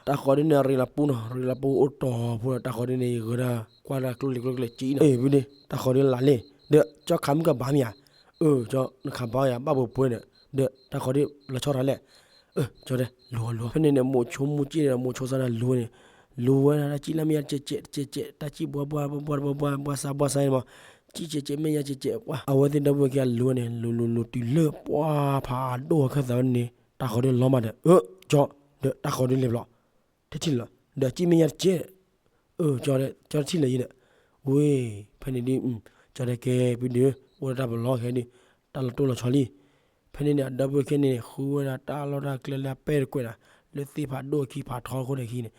တၢ်ဃီၤဒ်န့ၣ်ရ့လီၤပူၤနီၤ, ရ့လီၤပူၤအိၣ်တီၤဖိဒီး တၢ်ဃီၤဒ်န့ၣ် ယဂဲၤဒၣ်ကွၢ်ဒၣ်ကျိလံၤကျိကျဲစံနီၤ, အ့ၣ် ဖုဒ့ တၢ်ဃီၤဒ်လးလံ, ဒီးကၠီခးမုၢ်ကဘၣ်မ့ၢ်ဧါ, အၢ ကၠီ နခးဘၣ်ယၤ ဘၣ်ပှဲၤပှဲၤဒီး ဒီးတၢ်ဃီၤဒ်လီၤဆီတၢ်လဲၣ်, အၢ ကၠီတဲ လူၤအီၤလူၤအီၤ, ဖဲန့ၣ်န့ၣ် မိၤဆိမူကၠ့ဒီး မိၤဆိစီၤဒၤလူၤန့ၣ်, လူၤဝဲဒၣ်တၢ်ကၠံၣ်လၢမဲာ်ညါတကဲးကဲးတကဲးကဲး, တၢ်ကၠံၣ်ဘှါဘှါဘှါဘှါဘှါဘှါစါဘှါစါန့ၣ်မး, ကၠံၣ်ကဲးကဲးမဲာ်ညါကဲးကဲးပှၤ, အဝဲသ့ၣ်ဒီပုၢ်ဝဲၢ်ခံဂၤလူၤဝဲန့ၣ် လူၤလူၤလူၤတုၤလၢပှၤဖးဒိၣ်အခၢၣ်သးဝဲန့ၣ်, တၢ်ဃီၤဒ်လီၤမးဒီး အၢ ကၠီ, ဒီးတၢ်ဃီၤဒ်လဲၤဘျီ တထံၣ်လၢၤ, ဒီးကၠံၣ်မဲာ်ညါတကဲး, အၢ ကၠီ, ကၠီတထံၣ်လၢၤယံၤဒီး, ဝ့ၢ်, ဖဲန့ၣ်ဒ်, ကၠီတဲကဲ ဖုဒ့ဧၢ, အိၣ်ဒီးတၢ်ပလီၢ်ခဲဒုး, တၢ်လီၤတိၢ်လီၤဆီလံ, ဖဲန့ၣ်န့ၣ် အဒီပုၢ်ဝဲၢ်ခံဂၤန့ၣ် ဃုဝဲဒၣ်တၢ်လီၢ်တၢ်ကျဲလၢအပဲတကွဲးဒီး, လၢသ့ၣ်ဖးဒိၣ်အခံဖးထီခိၣ်န့ၣ်အခံန့ၣ်,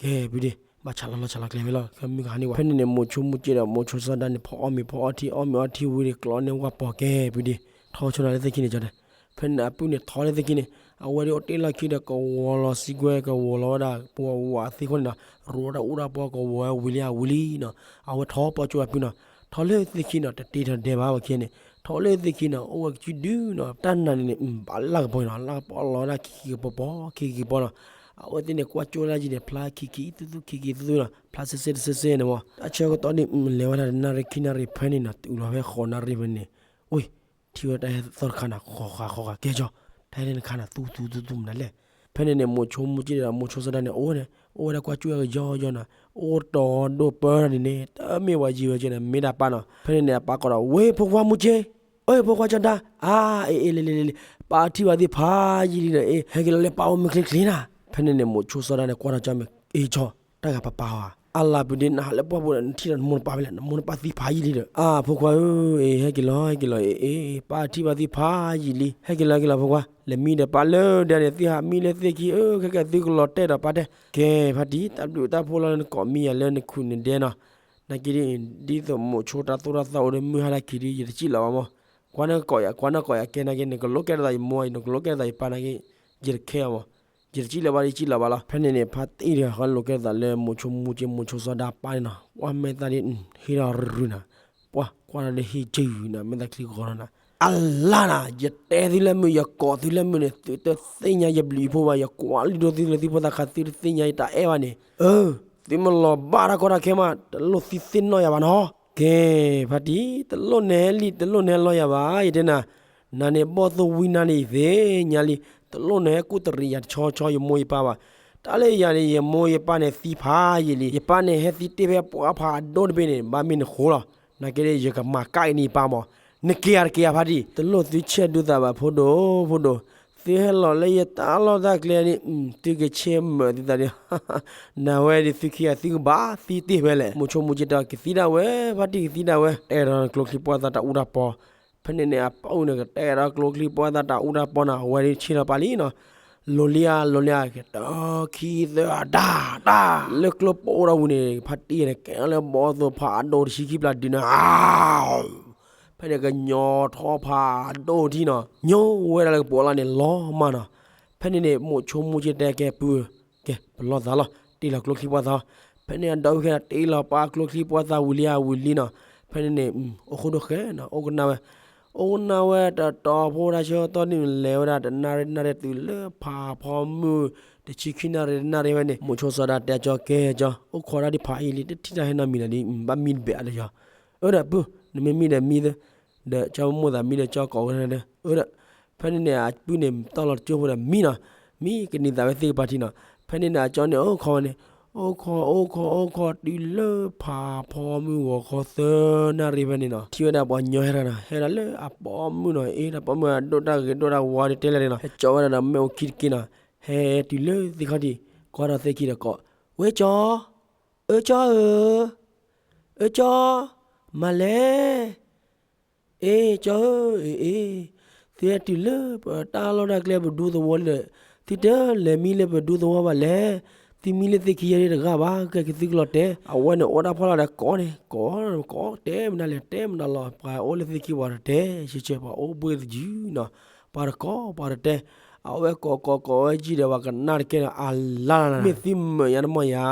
ကဲ ဖုဒ့, ဘၣ်ဆၣ်လီၤလီၤဆၣ်လီၤကျဲဖဲလီၤ ခဲမုၢ်ကဟါန့ၣ်ဝဲ, ဖဲန့ၣ်န့ၣ် မိၤဆိမူကၠ့ဒီး မိၤဆိစီၤဒၤန့ၣ် ဖီအီၣ်မ့ၤဖီအီထံ အီၣ်မ့ၤအီထံဝံၤန့ၣ် ကျီန့ၢ်ဝၣ်ပိာ်ကဲ ဖုဒ့, ထီဆိနၤလၢသ့ၣ်ခံန့ၣ် ကၠီတဲ ဖဲန့ၣ်အပုၢ်န့ၣ်ထီလၢသ့ၣ်ခံန့ၣ်, အဝဲဒၣ်အိၣ်တ့ၢ်လီၢ်ခံဒီး ကဝီၤလီၤစံကွဲ ကဝီၤလီၤဝဲဒၣ် ပှၤဝးသ့ၣ်ခိၣ်န့ၣ်နီၤ, ရိးဝဲဒၣ်အူတၢ်ပီ ကဝီၤဝဲဝံၤလံဧါဝံၤလံနီၤ, အဝဲထီပီကၠိဝဲပုၢ်နီၤ, ထီလၢသ့ၣ်ခံနီၤ တတ့ထီၣ်ဒဲးဘၣ်ဝဲခံန့ၣ်, ထီလၢသ့ၣ်ခံနီၤ အိၣ်ဝဲကစုဒုနီၤ တၢ်နၤန့ၣ်န့ၣ် ဘၣ်လၢကပီၤနီၤ လၢကပီၤလီၤဝဲဒၣ်ခံကပီၤပီ ခံကပီၤနီၤ, အဝဲသ့ၣ်န့ၣ် ကွၢ်ကၠိလၢယံၤန့ၣ် ဖျါခံခံသူသူ ခံခံသူသူနီၤ ဖျါစ့စ့တစ့စ့န့ၣ်မး, တၢ်ဆၢကတီၢ်ဒ် လဲၤဝဲဒၣ်တနၣ်ရံၣ်ခံနၣ်ရံၣ်ဖဲန့ၣ်နီၤ တုၤလီၤဖဲဃိးနၣ်ရံၣ်ဖဲန့ၣ်, ဝ့ၢ် ထံၣ်ဝဲတၢ်ဟဲသီၣ်တခါနီၤ ဃီဃာ်ဃီဃာ် ကဲကၠီ, တၢ်ဟဲန့ၣ်တခါနီၤ သူသူသူသူမနုၤလဲၣ်, ဖဲန့ၣ်န့ၣ် မိၤဆိမူကၠ့ဒီး မိၤဆိစီၤဒၤန့ၣ် အိၣ်ဝဲန့ၣ် အိၣ်ဝဲဒၣ်ကွၢ်ကၠိဝဲကယီယီနီၤ, အိၣ်တီၤဒိၣ်ပၢတၢ်န့ၣ်န့ၣ် တမ့ၢ်ဝဲယံၤဝဲကဲန့ၣ် မ့ၢ်ဒၣ်ပၢ်နီၤ, ဖဲန့ၣ်န့ၣ် အပၢ်ကိးဒီး ဝ့ၢ်ဖိခွါမူကၠ့, အၢ ဖိခွါကၠီဒၤ, အါ အ့ၣ် အ့ၣ် လံလံလံလံ, ပၢ်ထံၣ်ဘၣ်သ့ၣ်ဖးယံာ်လံဒီး အ့ၣ် ဟဲက့ၤလီၤလၢပၢ်အိၣ်မုၢ်ချ့ချ့နီၤ, ဖဲန့ၣ်န့ၣ် မိၤဆိစီၤဒၤန့ၣ် ကွၢ်ထီၣ်ကၠီမဲာ် အ့ၣ်ကၠီ, တၢ်ဂၤပၢ်ပၢ်ဧါ, အါလၢပုၢ်ဒ့ နဟးလၢပှၢ်ပူၤဒီး နထံၣ်ဒီးနမိၢ်နပၢ်ဖဲလဲၣ်, နမိၢ်နပၢ်သံဖးယံာ်လံဒီး, အါ ဖိခွါဧၢ, အ့ၣ် ဟဲက့ၤလီၤ ဟဲက့ၤလီၤ အ့ၣ် အ့ၣ် ပၢ်ထံၣ်ဘၣ်သ့ၣ်ဖးယံာ်လံ, ဟဲက့ၤလီၤ ဟဲက့ၤလီၤ ဖိခွါ, လဲၤမံဒီးပၢ်လၢဒဲန့ၣ် သုဟးမံလၢသ့ၣ်ခံ အၢ ခဲကဲသုကလီၤတဲာ်ဒီးပၢ်တဲ, ကဲ ဖါတံၢ် တၢ်ဘျုးတၢ်ဖှိၣ်လီၤနကိးမံယၤလၢနခူၣ်နဒဲနီၤ, နာ်က့ဒ် ဒ်သိးမိၤဆိတၢ်သိၣ်တၢ်သီအိၣ်ဒီးမုၢ်ဟါတၢ်ခံးဒ် ယတစံၣ်လီၤဘၣ်မး, ကွၢ်နကိးယၤ ကွၢ်နကိးယၤ ကဲနာ်က့ နကလိးကဲထီၣ်သးယမိၢ် နကလိးကဲထီၣ်သးယပၢ်နာ်က့, ယတခဲအီၤမး, ယတစံၣ်လီၤဘၣ် ယစံၣ်လီၤဘၣ်လီၤ, ဖဲန့ၣ်န့ၣ် ဖါတံၢ်တဂၤဃီလိးကဲထီၣ်သးလၢမိၤဆိမူကၠ့ မိၤဆိစီၤဒၤပၢ်န့ၣ်နီၤ, ကွၢ်မဲာ်သၣ်ဒ် ဟ့ၣ်ထီၣ်ရုၢ်နၤ, ပှၤကွၢ်ဒီးဟ့ၣ်ကၠုၢ်နၤ မဲာ်သၣ်ချံဂီၤထီၣ်နၤ, အလါနၤ ယတဲသုလၢမုၢ် ယကိးသုလၢမုၢ်န့ၣ် သုတသ့ၣ်ညါယဘျုးယဖှိၣ်ဘၣ်, ယကွၢ်လုၢ်ဒိၣ်သုလၢသုဖိသၣ်ခါ သုတသ့ၣ်ညါယတၢ်အဲၣ်ဘၣ်န့ၣ်, အၢ သုမ့ၢ်လီၤဘၣ်တၢ်ကီတၢ်ခဲမး တလိၣ်သုသ့ၣ်နီၣ်ယၤဘၣ်နီၤ, ကဲ ဖါတံၢ် တလိၣ်နဟဲလံ တလိၣ်နဟဲလီယၤဘၣ် ယတဲနၤ, နၤန့ၣ်ဘီၣ်သိၣ်ဝံနၤန့ၣ် ယသ့ၣ်ညါလံ, တလိၣ်နဟဲကူၣ်တရံးယၤတဆီဆီ ယမိၢ်ယပၢ်ဘၣ်, တၢ်လၢယၤန့ၣ် ယမိၢ်ယပၢ်န့ၣ်သံဖးယံာ်လံ, ယပၢ်န့ၣ်ဟဲသံတ့ၢ်ဖဲပှၤဖးဒိၣ်တဘ့ၣ်န့ၣ် ဘၣ်မ့ၢ်နဃိလီၤ, နာ်က့ဒ် ယကမၤကၣ်က့ၤန့ၢ်ယပၢ်မး, နက့ၤဧါတက့ၤဧါ ဖါတံၢ်, တလိၣ်သုဆဲးဒုးသးဘၣ် ဖိဒိၣ် ဖိဒိၣ်, သုဟဲလီၤလၢယတၢ်လီၢ်တၢ်ကျဲန့ၣ် သုကဆ့မၢၢ်သုသးဒ် နဝဲဒ်သုခံဂၤသုကဘၣ်သံတ့ၢ်ဖဲလဲၣ်, မိၤဆိမူကၠ့တဲ ကသံဒၣ်ဝဲ ဖါတံၢ်ကသံဒၣ်ဝဲ, တဲဒီးကျိချံပှၢ်သၣ်တၢ်အူတၢ်ပီ, ဖဲန့ၣ်န့ၣ် အပၢ်အိၣ်န့ၣ် ကတဲဒီးကျိချံပှၢ်သၣ်တၢ်အူတၢ်ပီနီၤ အဝဲဒ်ဆ့ၣ်ထီၣ်ပၢ်လံနီၤ, လိၤလံဧါ လိၤလံဧါ ကတၢၢ်ခံသၢအတၢ်တၢ်, လၢကျိပိာ်အိၣ်ဒီးဝံၤန့ၣ် ဖါတံၢ်န့ၣ် ကဲလၢဘီၣ်သိၣ်ဖးဒိၣ်တဆံခံပျၢ်ဒုးန့ၣ် ဖဲန့ၣ်ကညီထီၣ်ဖးဒိၣ်ထံနီၤ, ညိဝဲဒၣ်လၢကပိာ်လီၤန့ၣ် လီၤမးနီၤ, ဖဲန့ၣ်န့ၣ် မိၤဆိမူကၠ့တဲကဲပုၢ်, ကဲ ပလီၢ်သးလီၤ တ့လီၤကျိချံပှၢ်သၣ်, ဖဲန့ၣ်အဒီပုၢ်ဝဲၢ်ခံဂၤ တ့လီၤပှၤကျိချံပှၢ်သၣ်ဝံၤလံဧါဝံၤလံနီၤ, ဖဲန့ၣ်န့ၣ် အိၣ်ဃိဒိၣ်ဃဲနီၤ အိၣ်ကနၣ်ဝဲ, အိၣ်ကနၣ်ဝဲတတီၤဖိတၢ်ဆၢကတီၢ်န့ၣ် လဲၤဝဲဒၣ်တနၣ်ရံၣ်နၣ်ရံၣ်တုၤလၢဖးဖီမုၢ် တဆံခံနၣ်ရံၣ်တနၣ်ရံၣ်ဝဲန့ၣ် မိၤဆိစီၤဒၤတဲကၠီ ကဲကၠီ အိၣ်ခိးဒၣ်ဒ်ဖးအံၤလံ တထံၣ်တၢ်ဟဲနီတမံၤလၢၤဒီး ဘၣ်မံတဘဲးအါဒီးကၠီ, အၢဒီးပုၢ် နမ့ၢ်မံဒီးမံ ဒီးကၠီမိၣ်သးမံဒီးကၠီကိးကဒီး အၢဒီး, ဖဲန့ၣ်န့ၣ် အပုၢ်န့ၣ် တီၢ်လီၤတကၠိဖိဒီးမံနီၤ, မံကနံၤသးဝဲသ့ၣ်ကပၤထံနီၤ, ဖဲန့ၣ်န့ၣ် အကၠီန့ၣ် အိၣ်ခိးဝဲန့ၣ်, အိၣ်ခိး အိၣ်ခိး အိၣ်ခိးတုၤလၢဖးဖီမုၢ်ဂီၤခီသၢနၣ်ရံၣ်ဖဲန့ၣ်နီၤ, ထံၣ်ဝဲဒၣ်ပှၤညီဟဲတဂၤနီၤ, ဟဲဒၣ်လၢအပိာ်မုၣ်နီၤ, အ့ တၢ်ပိာ်မုၣ်အဒိၣ်တၢ်ဂ့ၤဒိၣ်တၢ်ဝါဒ်တဲလဲၣ်န့ၣ်နီၤ, ဟဲကၠီဝဲဒၣ်ဒီးမ့ၣ်အူခံတက့ၢ်နီၤ, ဟဲတုၤလၢသ့ၣ်ခီၣ်ထံး, ကွၢ်ထီၣ်သ့ၣ်ခံဒီးကိး, ဝဲကၠီ, အၢကၠီဧၢ, အၢကၠီ, မၤလဲၣ် အ့ ကၠီဧၢ, အ့ အ့, သုဟဲတုၤလၢပတၢ်လီၢ်တၢ်ကျဲပဒူသဝီလၢ, သုတလဲၤမံလၢပဒူသဝီဘၣ်လဲၣ်. သုမံလၢသ့ၣ်ခံယဲၢ်ဒၣ်တဂၤဘၣ်, ကဲက့ၤသုကလီၤတဲာ်. အဝဲန့ၣ်အိၣ်တၢ်ဖီလာ်ဒီးကိးန့ၣ်, ကိး, ကိးတဲမနုၤလဲၣ်, တဲမနုၤလီၤ. ပှၤအိၣ်လၢသ့ၣ်ခံပှၤတတဲ, ဆဲးဆဲးပှၤအိၣ်ဘှ့ၣ်သယုၢ်နီၤ, ပှၤတကိးပှၤတတဲ. အဝဲကိးကိးကိးဝဲကံဒီး ပှၤကနၣ်တကဲဒီး အလါလၢ်လၢ်, မ့ၢ်သုမၢာ်ယါတမီၢ်ယါ.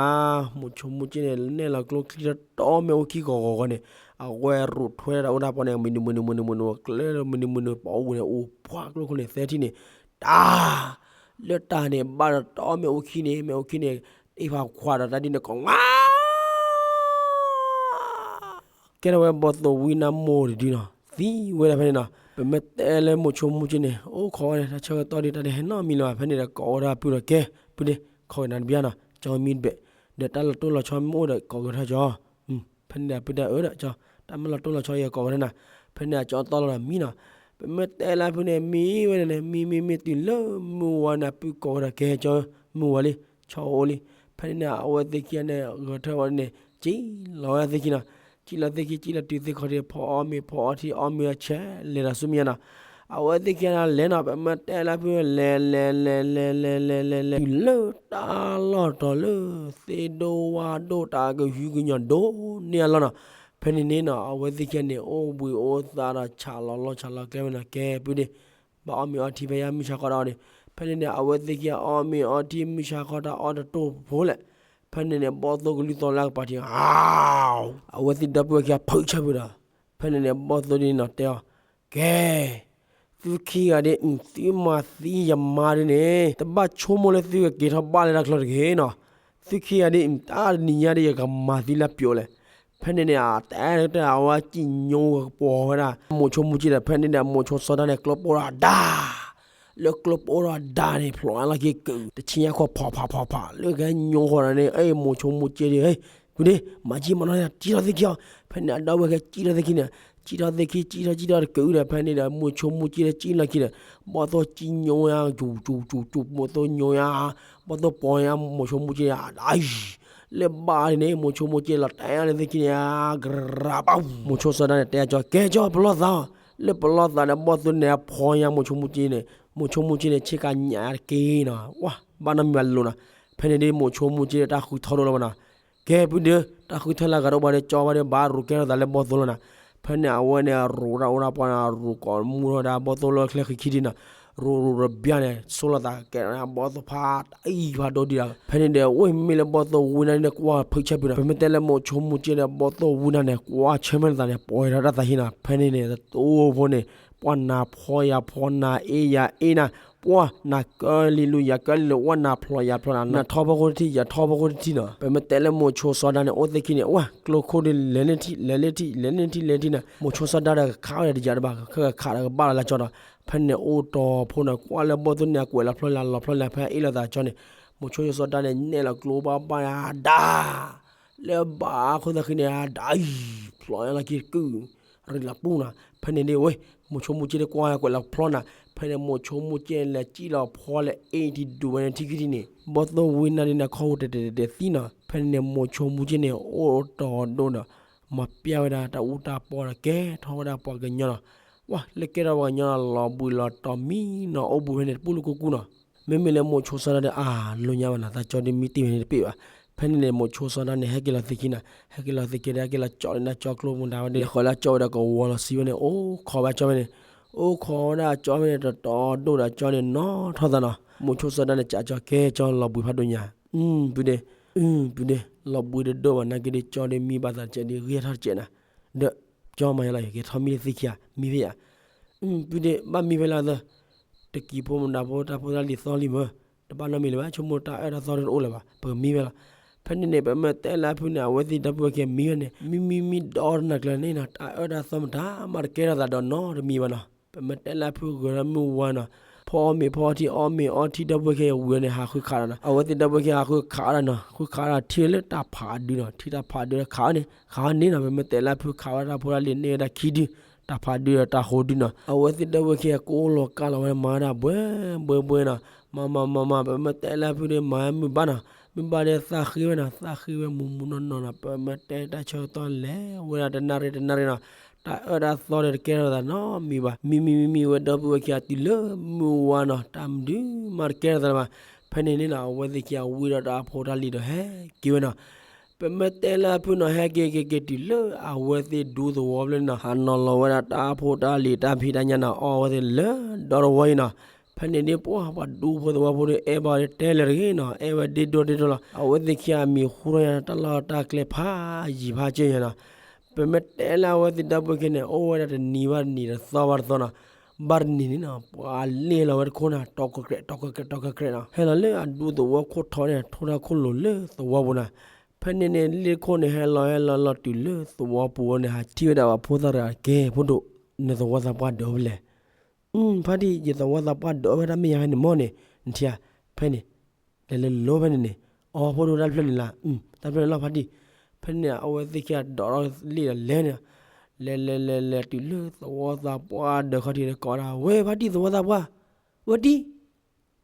မိးဆိမူက့န့ၣ် နဲၣ်လီၤကျိချံထီၣ်တီၢ်မ့ၣ်အူခံဂီၤဂီၤဂီၤန့ၣ်, အဝဲရိးထွဲဒီးအိၣ်တၢ်ပီန့ၣ် မနုၤမနုၤမနုၤမနုၤ ကျဲမနုၤမနုၤ ပှၤအိၣ်ဝဲန့ၣ် အိၣ်ပှၢ်ကျိခိၣ်န့ၣ် သၢထံၣ်န့ၣ်, တၢ် လၢတၢ်န့ၣ် ဘၣ်ဒီးတီၢ်မ့ၣ်အူခံန့ၣ်, မ့ၣ်အူခံန့ၣ် တ့ဖးခွးဒီးတၢ်ဒ်န့ၣ် ကိး ကဲထီၣ်ဝဲဘီၣ်သိၣ်ဝံနါမိၢ်တဒုနီၤ, သံဝဲဒၣ်ဖဲန့ၣ်နီၤ. ပမ့ၢ်တဲလၢမိးဆိမူက့န့ၣ် အိၣ်ခိးဝဲန့ၣ် တၢ်ဆၢကတီၢ်ဒ် တၢ်တဟဲနီတမံၤလၢၤဘၣ်. ဖဲန့ၣ်ဒီးကိးဝဲဒၣ်ပုၢ်ဒီး ကဲ ပုၢ်ဒ့ ခိးက့ၤနၤတဘျီနီၤ, ကၠီမံတဘ့ၣ်, ဒီးတၢ်လီၤတိၢ်လီၤဆီမ့ၢ်အိၣ်ဒီး ကိးက့ၤထီၣ်ကၠီ. ဖဲန့ၣ်ဒီးပုၢ်တဲအၢဒီး ကၠီ တၢ်မ့ၢ်လီၤတိၢ်လီၤဆီယဲကိးက့ၤထီၣ်နၤ. ဖဲန့ၣ်အကၠီတီလီၤဒီးမံနီၤ. ပမ့ၢ်တဲလၢပုၢ်န့ၣ် မံဝဲန့ၣ်န့ၣ် မံမံမံတုၤလၢမုၢ်ဝါန့ၣ် ပုၢ်ကိးဝဲဒီး ကဲ ကၠီ မုၢ်ဝါလံ, ဆီအိၣ်လံ. ဖဲန့ၣ်န့ၣ် အဝဲသ့ၣ်ခံဂၤန့ၣ် ဂဲၤထၢၣ်ဝဲန့ၣ် ကံၣ်လီၤဝဲသ့ၣ်ခံနီၤ. ကံၣ်လီၤသ့ၣ်ခံ ကံၣ်လီၤတုၤသ့ၣ်ခီၣ်ထံး ဖီအီၣ်မ့ၤ ဖီအီထံ အီၣ်မ့ၤအီဆဲး လဲၤဒီးဆူမဲာ်ညါနီၤ. အဝဲသ့ၣ်ခံဂၤန့ၣ်လဲၤနီၤ, ပမ့ၢ်တဲလၢပုၢ် လဲၤလဲၤလဲၤလဲၤလဲၤလဲၤလဲၤလဲၤ တုၤလၢတၢ်လီၢ်တီၤလၢ သ့ၣ်ဒိၣ်ဝၣ်ဒိၣ် တၢ်ကဟုကညီၤဒိၣ်န့ၢ်အလီၢ်နီၤ. ဖဲန့ၣ်န့ၣ်နီၤ အဝဲသ့ၣ်ခံဂၤန့ၣ် အိၣ်ဘှံးအိၣ်သါဒီး ဆးလီၤလီၢ်ဆးလီၤကျဲဝဲနီၤ, ကဲ ပုၢ်ဒ့ ဘၣ်အီၣ်မ့ၤအီထံဖဲယါ မုၢ်ဆါခီတၢ်အီၣ်န့ၣ်. ဖဲန့ၣ်န့ၣ် အဝဲသ့ၣ်ခံဂၤအီၣ်မ့ၤအီထံ မုၢ်ဆါခီတၢ်အီၣ်တတိၢ်ဖိလဲၣ်. ဖဲန့ၣ်န့ၣ် ဘီၣ်သိၣ်ကလုၢ်သီလၢအကပၤထံး, အဝဲသ့ၣ်ဒီပုၢ်ဝဲၢ်ခံဂၤဖုးဆၢဖုးဒီး ဖဲန့ၣ်န့ၣ် ဘီၣ်သိၣ်ဒ်န့ၣ်နီၤ တဲအီၤ, ကဲ သုခံဂၤဒ်အံၤ သုမၤသံယမါဒ်န့ၣ် တဘၣ်ဆိကမိၣ်လၢသုကက့ၤထီၣ်ဘၣ်လၢတၢ်ချၢတဂ့ၤနီၤ. သုခံဂၤဒ်အံၤ တၢ်တနံၤညါဒ် ယကမၤသုလၢပျိးလဲၣ်. ဖဲန့ၣ်န့ၣ် အတဲတဲ အဝဲကံၣ်ညိကပီၤဝဲဒၣ် မိးဆိမူက့ဒီး ဖဲန့ၣ်န့ၣ် မိးဆိစီၤဒၤန့ၣ် ကျိပိၢ်ဒီးအဒါ လၢကျိပိၢ်ဒီးအဒါန့ၣ် ဖျိးလီၤက့ၤကုး တဆံညါခီၣ် ဖးဖးဖးဖး လၢကဟဲညိဃီဒီးန့ၣ် အ့ မိးဆိမူက့ဒီး ဟဲ ပုၢ်ဒ့ မၤကံမၤနီၢ် ကံၣ်ထီၣ်သ့ၣ်ခံအီၤ. ဖဲန့ၣ် အဒီပုၢ်ဝဲၢ်ခံဂၤ ကံၣ်ထီၣ်သ့ၣ်ခံန့ၣ် ကံၣ်ထီၣ်သ့ၣ်ခံ ကံၣ်ထီၣ်ကံၣ်ထီၣ်တကုးဒီး ဖဲန့ၣ်ဒီး မိးဆိမူက့ဒီး ကံၣ်လီၤခံဒီး ဘီၣ်သိၣ်ကံၣ်ညိယါ ကၠူၣ်ကၠူၣ်ကၠူၣ် မိးသိၣ်ညိယါ ဘီၣ်သိၣ်ပီၤယါ မိးဆိမူက့ဒီး အံၤ လၢဘၣ်ဒ်န့ၣ် မိးဆိမူက့လီၤတဲာ်အီၤလၢသ့ၣ်ခံန့ၣ် ကရၤဘၣ် မိးဆိစီၤဒၤန့ၣ် တဲအကၠီ ကဲကၠီ ပလီၢ်သးအီၤ. လၢပလီၢ်သးဒီး ဘီၣ်သိၣ်န့ၣ် အဖီယါမိးဆိမူက့န့ၣ် မိးဆိမူက့န့ၣ် ဆ့ကၤညၣ်တက့ၢ်နီၤ ဝဲ ဘၣ်နီတမံၤဘၣ်လိၤနီၤ. ဖဲန့ၣ်ဒ်မိးဆိမူက့ဒီး တၢ်ဃုထၢထီၣ်လီၤဘၣ်နီၤ. ကဲ ပုၢ်ဒ့ တၢ်ဃုထၢလၢအဂၤတအိၣ်ဘၣ်ဒီး ကၠီဘၣ်ဒီး ဘၣ်ရူးကဲထီၣ်သးလၢဘီၣ်သိၣ်လီၤနီၤ. ဖဲန့ၣ် အဝဲန့ၣ် ရူးတၢ်အိၣ်တၢ်ပှၤန့ၣ် ရူးကိးမူထီၣ်ဒၣ် ဘီၣ်သိၣ်လၢချဲဃံခံဒ်နီၤ. ရူးရူးတဘျီန့ၣ် ဆိလီၤသးကဲ ဘီၣ်သိၣ်ဖး တအံၤဖးဒိၣ်ဒံးဒီး ဖဲန့ၣ်ဒီး ဝဲမ့မ့ၢ်လၢဘီၣ်သိၣ်ဝံနၤဒ်န့ၣ် ကွၢ်ဖုးဆၢဖုးနီၤ. ပမ့ၢ်တဲလၢမိးဆိမူက့ဒီး ဘီၣ်သိၣ်ဝံနၤန့ၣ် ကွၢ်ဆၢမဲာ်နသးန့ၣ် ပှဲၤထီၣ်တၢ်သးဟ့နီၤ. ဖဲန့ၣ်န့ၣ် တတိၢ်ဖိန့ၣ် ပှၤနၤဖီယၤဖီ နၤအ့ယၤအ့နၤ ပှၤနၤကၢလံၤလူၤယၤကၢလံၤလူၤ ဝဲနၤဖျိးယၤဖျိးနၤ နၤထီဖိခိၣ်တထံၣ် ယၤထီဖိခိၣ်တထံၣ်နီၤ. ပမ့ၢ်တဲလၢမိးဆိစီၤဒၤန့ၣ် အိၣ်သ့ၣ်ခံန့ၣ် ဝဲကျိခိၣ်ဒ်လဲၤလၢထံၣ် လဲၤလၢထံၣ် လဲၤလၢထံၣ် လဲၤထံၣ်န့ၣ် မိးဆိစီၤဒၤဒီးကခးဝဲဒၣ်တယၤတဘၣ် ခဲကခးဒီးကဘၣ်လီၤလၢကၠီဒီး ဖဲန့ၣ်အိၣ်တီၤဖိန့ၣ် ကွၢ်လၢဘီၣ်သိၣ်န့ၣ် အကွဲးလီၤဖျိလၢလီၤဖျိလၢ ဖဲအ့ၣ်လိာ်သးကၠီန့ၣ် မိးဆိစီၤဒၤန့ၣ် နဲၣ်လီၤကျိဘၣ်ဘၣ်အဒါ လၢဘၣ်အခိၣ်သးဃံန့ၣ် အဒါအံၤ ဖျိးလီၤက့ၤကုၢ် ရံးလီၤပူၤနီၤ. ဖဲန့ၣ်ဒ်ဝဲ မိးဆိမူက့ဒ်ကွၢ်ကွဲးလီၤဖျိနၤ. ဖဲန့ၣ်မိးဆိမူက့လဲၤကံၣ်လီၤဖီလၢအ့ၣ်ထံဒိၣ်ဝဲန့ၣ်ထံခံထံန့ၣ် ဘီၣ်သိၣ်ဝံနၤဒ်န့ၣ် ခီၣ်ဟူးတဲာ်တဲာ်တဲာ်တဲာ်သံနီၤ. ဖဲန့ၣ်န့ၣ် မိးဆိမူက့န့ၣ် အိၣ်တီၤဒိၣ်ဒီး မၤပျၢ်ဝဲဒၣ်တၢ်အူတၢ်ပီဒီး ကဲထီၣ်ဝဲဒၣ်ပှၤကညီနီၤ. ဝဲ လၢကဲထီၣ်ပှၤကညီနီၤ လီၤဘှံးလီၤတီၤမံနီၤ အိၣ်ဘူးဖဲန့ၣ် တပူၤလူၤကူကူနီၤ. မ့မ့ၢ်လၢမိးဆိစီၤဒၤဒီး အါ လိာ်ညါဘၣ်နီၤ သးကၠီဒ်မံတ့ၢ်ဝဲန့ၣ်တပ့ၢ်ဘၣ်. ဖဲန့ၣ်န့ၣ် မိးဆိစီၤဒၤန့ၣ် ဟဲက့ၤလီၤသ့ၣ်ခံနီၤ ဟဲက့ၤလီၤသ့ၣ်ခံဒီး ဟဲက့ၤလီၤကၠီလၢနၤကၠီကျိမူဒါဝဲဒီး ယဃီလၢကၠီဝဲဒီးကဝီၤလီၤဆံဝဲန့ၣ် အိၣ်ခိးဘၣ်ကၠီဝဲန့ၣ် အိၣ်ခိးဝဲဒၣ်ကၠီဝဲန့ၣ် တတီၤဒိၣ်ဒီးကၠီန့ၣ်နီၣ်ထီၣ်သးနီၤ. မိးဆိစီၤဒၤန့ၣ် ကးကၠီ ကဲကၠီ လီၤဘှံးဖးဒိၣ်ညါ ပုၢ်ဒ့ ပုၢ်ဒ့ လီၤဘှံးတဒိၣ်ဘၣ် နာ်က့ဒ်ကၠီဒ်မံဘၣ်သးတကဲးဒ်ဂ့ၤထီၣ်တကဲးနၤ. ဒီးကၠီမၤယါလီၤ ယကထီၣ်မံလၢသ့ၣ်ခံဧါ မံဖဲယါ ပုၢ်ဒ့ ဘၣ်မံဖဲလၢသၢ တကံၢ်ဖိမနုၤဖိ တၢ်ဖိတၢ်လံၤသီလံမ့ၢ် တဘၣ်နီတမံၤလၢၤဘၣ် ဆိကမိၣ်တၢ်အၢတၢ်သီတအိၣ်လၢၤဘၣ် ပကမံဖဲလီၤ. ဖဲန့ၣ်န့ၣ် ပမ့ၢ်တဲလၢဖုန့ၣ် အဝဲသ့ၣ်ဒီပုၢ်ဝဲၢ်ခံဂၤမံဝဲန့ၣ် မံမံမံဒီတနၤကျၢၤန့ၣ်နီၤ တၢ်အၢတၢ်သီမတၤမးတကဲထီၣ်သးဒီးနီတမံၤဘၣ်နီၤ. ပမ့ၢ်တဲလၢဖုဂဲၤထီၣ်မုၢ်ဝါနီၤ ဖီအီၣ်မ့ၤဖီအီထံ အီၣ်မ့ၤအီထံ ဒီပုၢ်ဝဲၢ်ခံဂၤဝံၤန့ၣ် ဟးဃုခးဒီးနီၤ အဝဲသ့ၣ်ဒီပုၢ်ဝဲၢ်ခံဂၤဟးဃုခးဒီးနီၤ ဃုခးဒီးထံလၢတၢ်ဖးဒုနီၤ ထံတၢ်ဖးဒုဒီးခးအီၤန့ၣ် ခးအီၤန့ၣ်နီၤ ပမ့ၢ်တဲလၢဖုခးဝဲတၢ်ဖိတၢ်လံၤန့ၢ်ဝဲဒၣ်ခံဒု တၢ်ဖးဒုဒီးတၢ်ဃိဒုနီၤ အဝဲသ့ၣ်ဒီပုၢ်ဝဲၢ်ခံဂၤကိးလီၤကါလီၤဝဲမၤဝဲဒၣ်ဘှဲဘှဲဘှဲနီၤ မၤမၤမၤမၤ ပမ့ၢ်တဲလၢဖုဒီးမၤဝဲမုၢ်ဘၣ်နီၤ မုၢ်ဘၣ်ဒီးသးဃ့ဝဲနီၤ သးဃ့ဝဲမုၢ်မုၢ်နီၢ်နီၢ်နီၤ ပမ့ၢ်တဲတၢ်ဆၢကတီၢ်လဲၤဝဲဒၣ်တနၣ်ရံၣ်တနၣ်ရံၣ်နီၤ တၢ်အၢတၢ်သီဒီးတကဲထီၣ်သးနီတမံၤဘၣ်. မံမံမံမံဝဲဒီပုၢ်ဝဲၢ်ခံဂၤတုၤလၢမုၢ်ဝါနီၤ တၢ်မနုၤမးတကဲထီၣ်သးလၢၤဘၣ်. ဖဲန့ၣ်န့ၣ်နီၤ အဝဲသ့ၣ်ခံဂၤဝံဒီးတၢ်ဖိတၢ်လံၤဒီးဟဲက့ၤဝဲနီၤ. ပမ့ၢ်တဲလၢအဖုနီၤ ဟဲက့ၤက့ၤက့ၤတုၤလၢအဝဲသ့ၣ်ဒူသဝီဖျၢၣ်န့ၣ်နီၤ ဟးနီၤလီၤဝဲဒၣ်တၢ်ဖိတၢ်လံၤတၢ်ဖံးတၢ်ညၣ်နီၤ အီဝဲသ့ၣ်လၢဒီသဝီအံၤနီၤ. ဖဲန့ၣ်ဒ်ပှၤပှၤဒူဖိသဝီဖိဒီး အဲၣ်ဘၣ်ဝဲတဲလၢၤတဂ့ၤနီၤ အဲၣ်ဝဲဒ့ဒိၣ်ဒ့ဒိၣ်လီၤ. အဝဲသ့ၣ်ခံဂၤမံၤဟူထီၣ်ညါတၢ်လီၢ်တၢ်ကျဲဖးယံၤဖးကၢညါနီၤ. ပမ့ၢ်တဲလၢအဝဲသ့ၣ်ဒီပုၢ်ဝဲၢ်ခံဂၤန့ၣ် အိၣ်ဝဲဒၣ်တနံၤဘၣ်တနံၤ တသီဘၣ်တသီနီၤ. ဘၣ်တနံၤန့ၣ်နီၤ ပှၤလဲၤလီၤဝဲတခိၣ်န့ၣ် တီကကြဲး တီကကြဲး တီကကြဲးနီၤ ဟဲလီၤလၢအဒူသဝီခိၣ်ထီန့ၣ် ထိၣ်တၢ်ခိၣ်လိၤလၢသဝီပူၤနီၤ. ဖဲန့ၣ်န့ၣ် လ့ၣ်ခိၣ်န့ၣ် ဟဲလီၤဟဲလီၤလီၤတုၤလၢသဝီပူၤဝဲန့ၣ် ဟးထံၣ်ဝဲဒၣ်ပှၤဖိသၣ်တဂၤ ကဲ ဖိဒိၣ် နသဝီသးပှၢ်ဒၢးဝဲလဲၣ်. ဖါတံၢ် ယသဝီသးပှၢ်ဒၢးဝဲဒၣ်မ့ၢ်ယါဖဲန့ၣ်မ့ၢ်န့ၣ် နထံၣ်ဧါ ဖဲန့ၣ် လဲၤလဲၤလိၤဖဲန့ၣ်န့ၣ် အိ ဖိဒိၣ် တၢ်တဖျၢၣ်န့ၣ်လီၤ တၢ်တဖျၢၣ်န့ၣ်လီၤ ဖါတံၢ်. ဖဲန့ၣ် အဝဲသ့ၣ်ခံဂၤဒိးထီၣ်လံာ်ဒီးလဲၤန့ၣ် လဲၤလဲၤလဲၤလဲၤတုၤလၢသဝီသးပှၢ်ဒၢးခီၣ်ထံးဒီးကိးဒၣ် ဝဲဖါတံၢ်သဝီသးပှၢ် ဝဲတံၢ်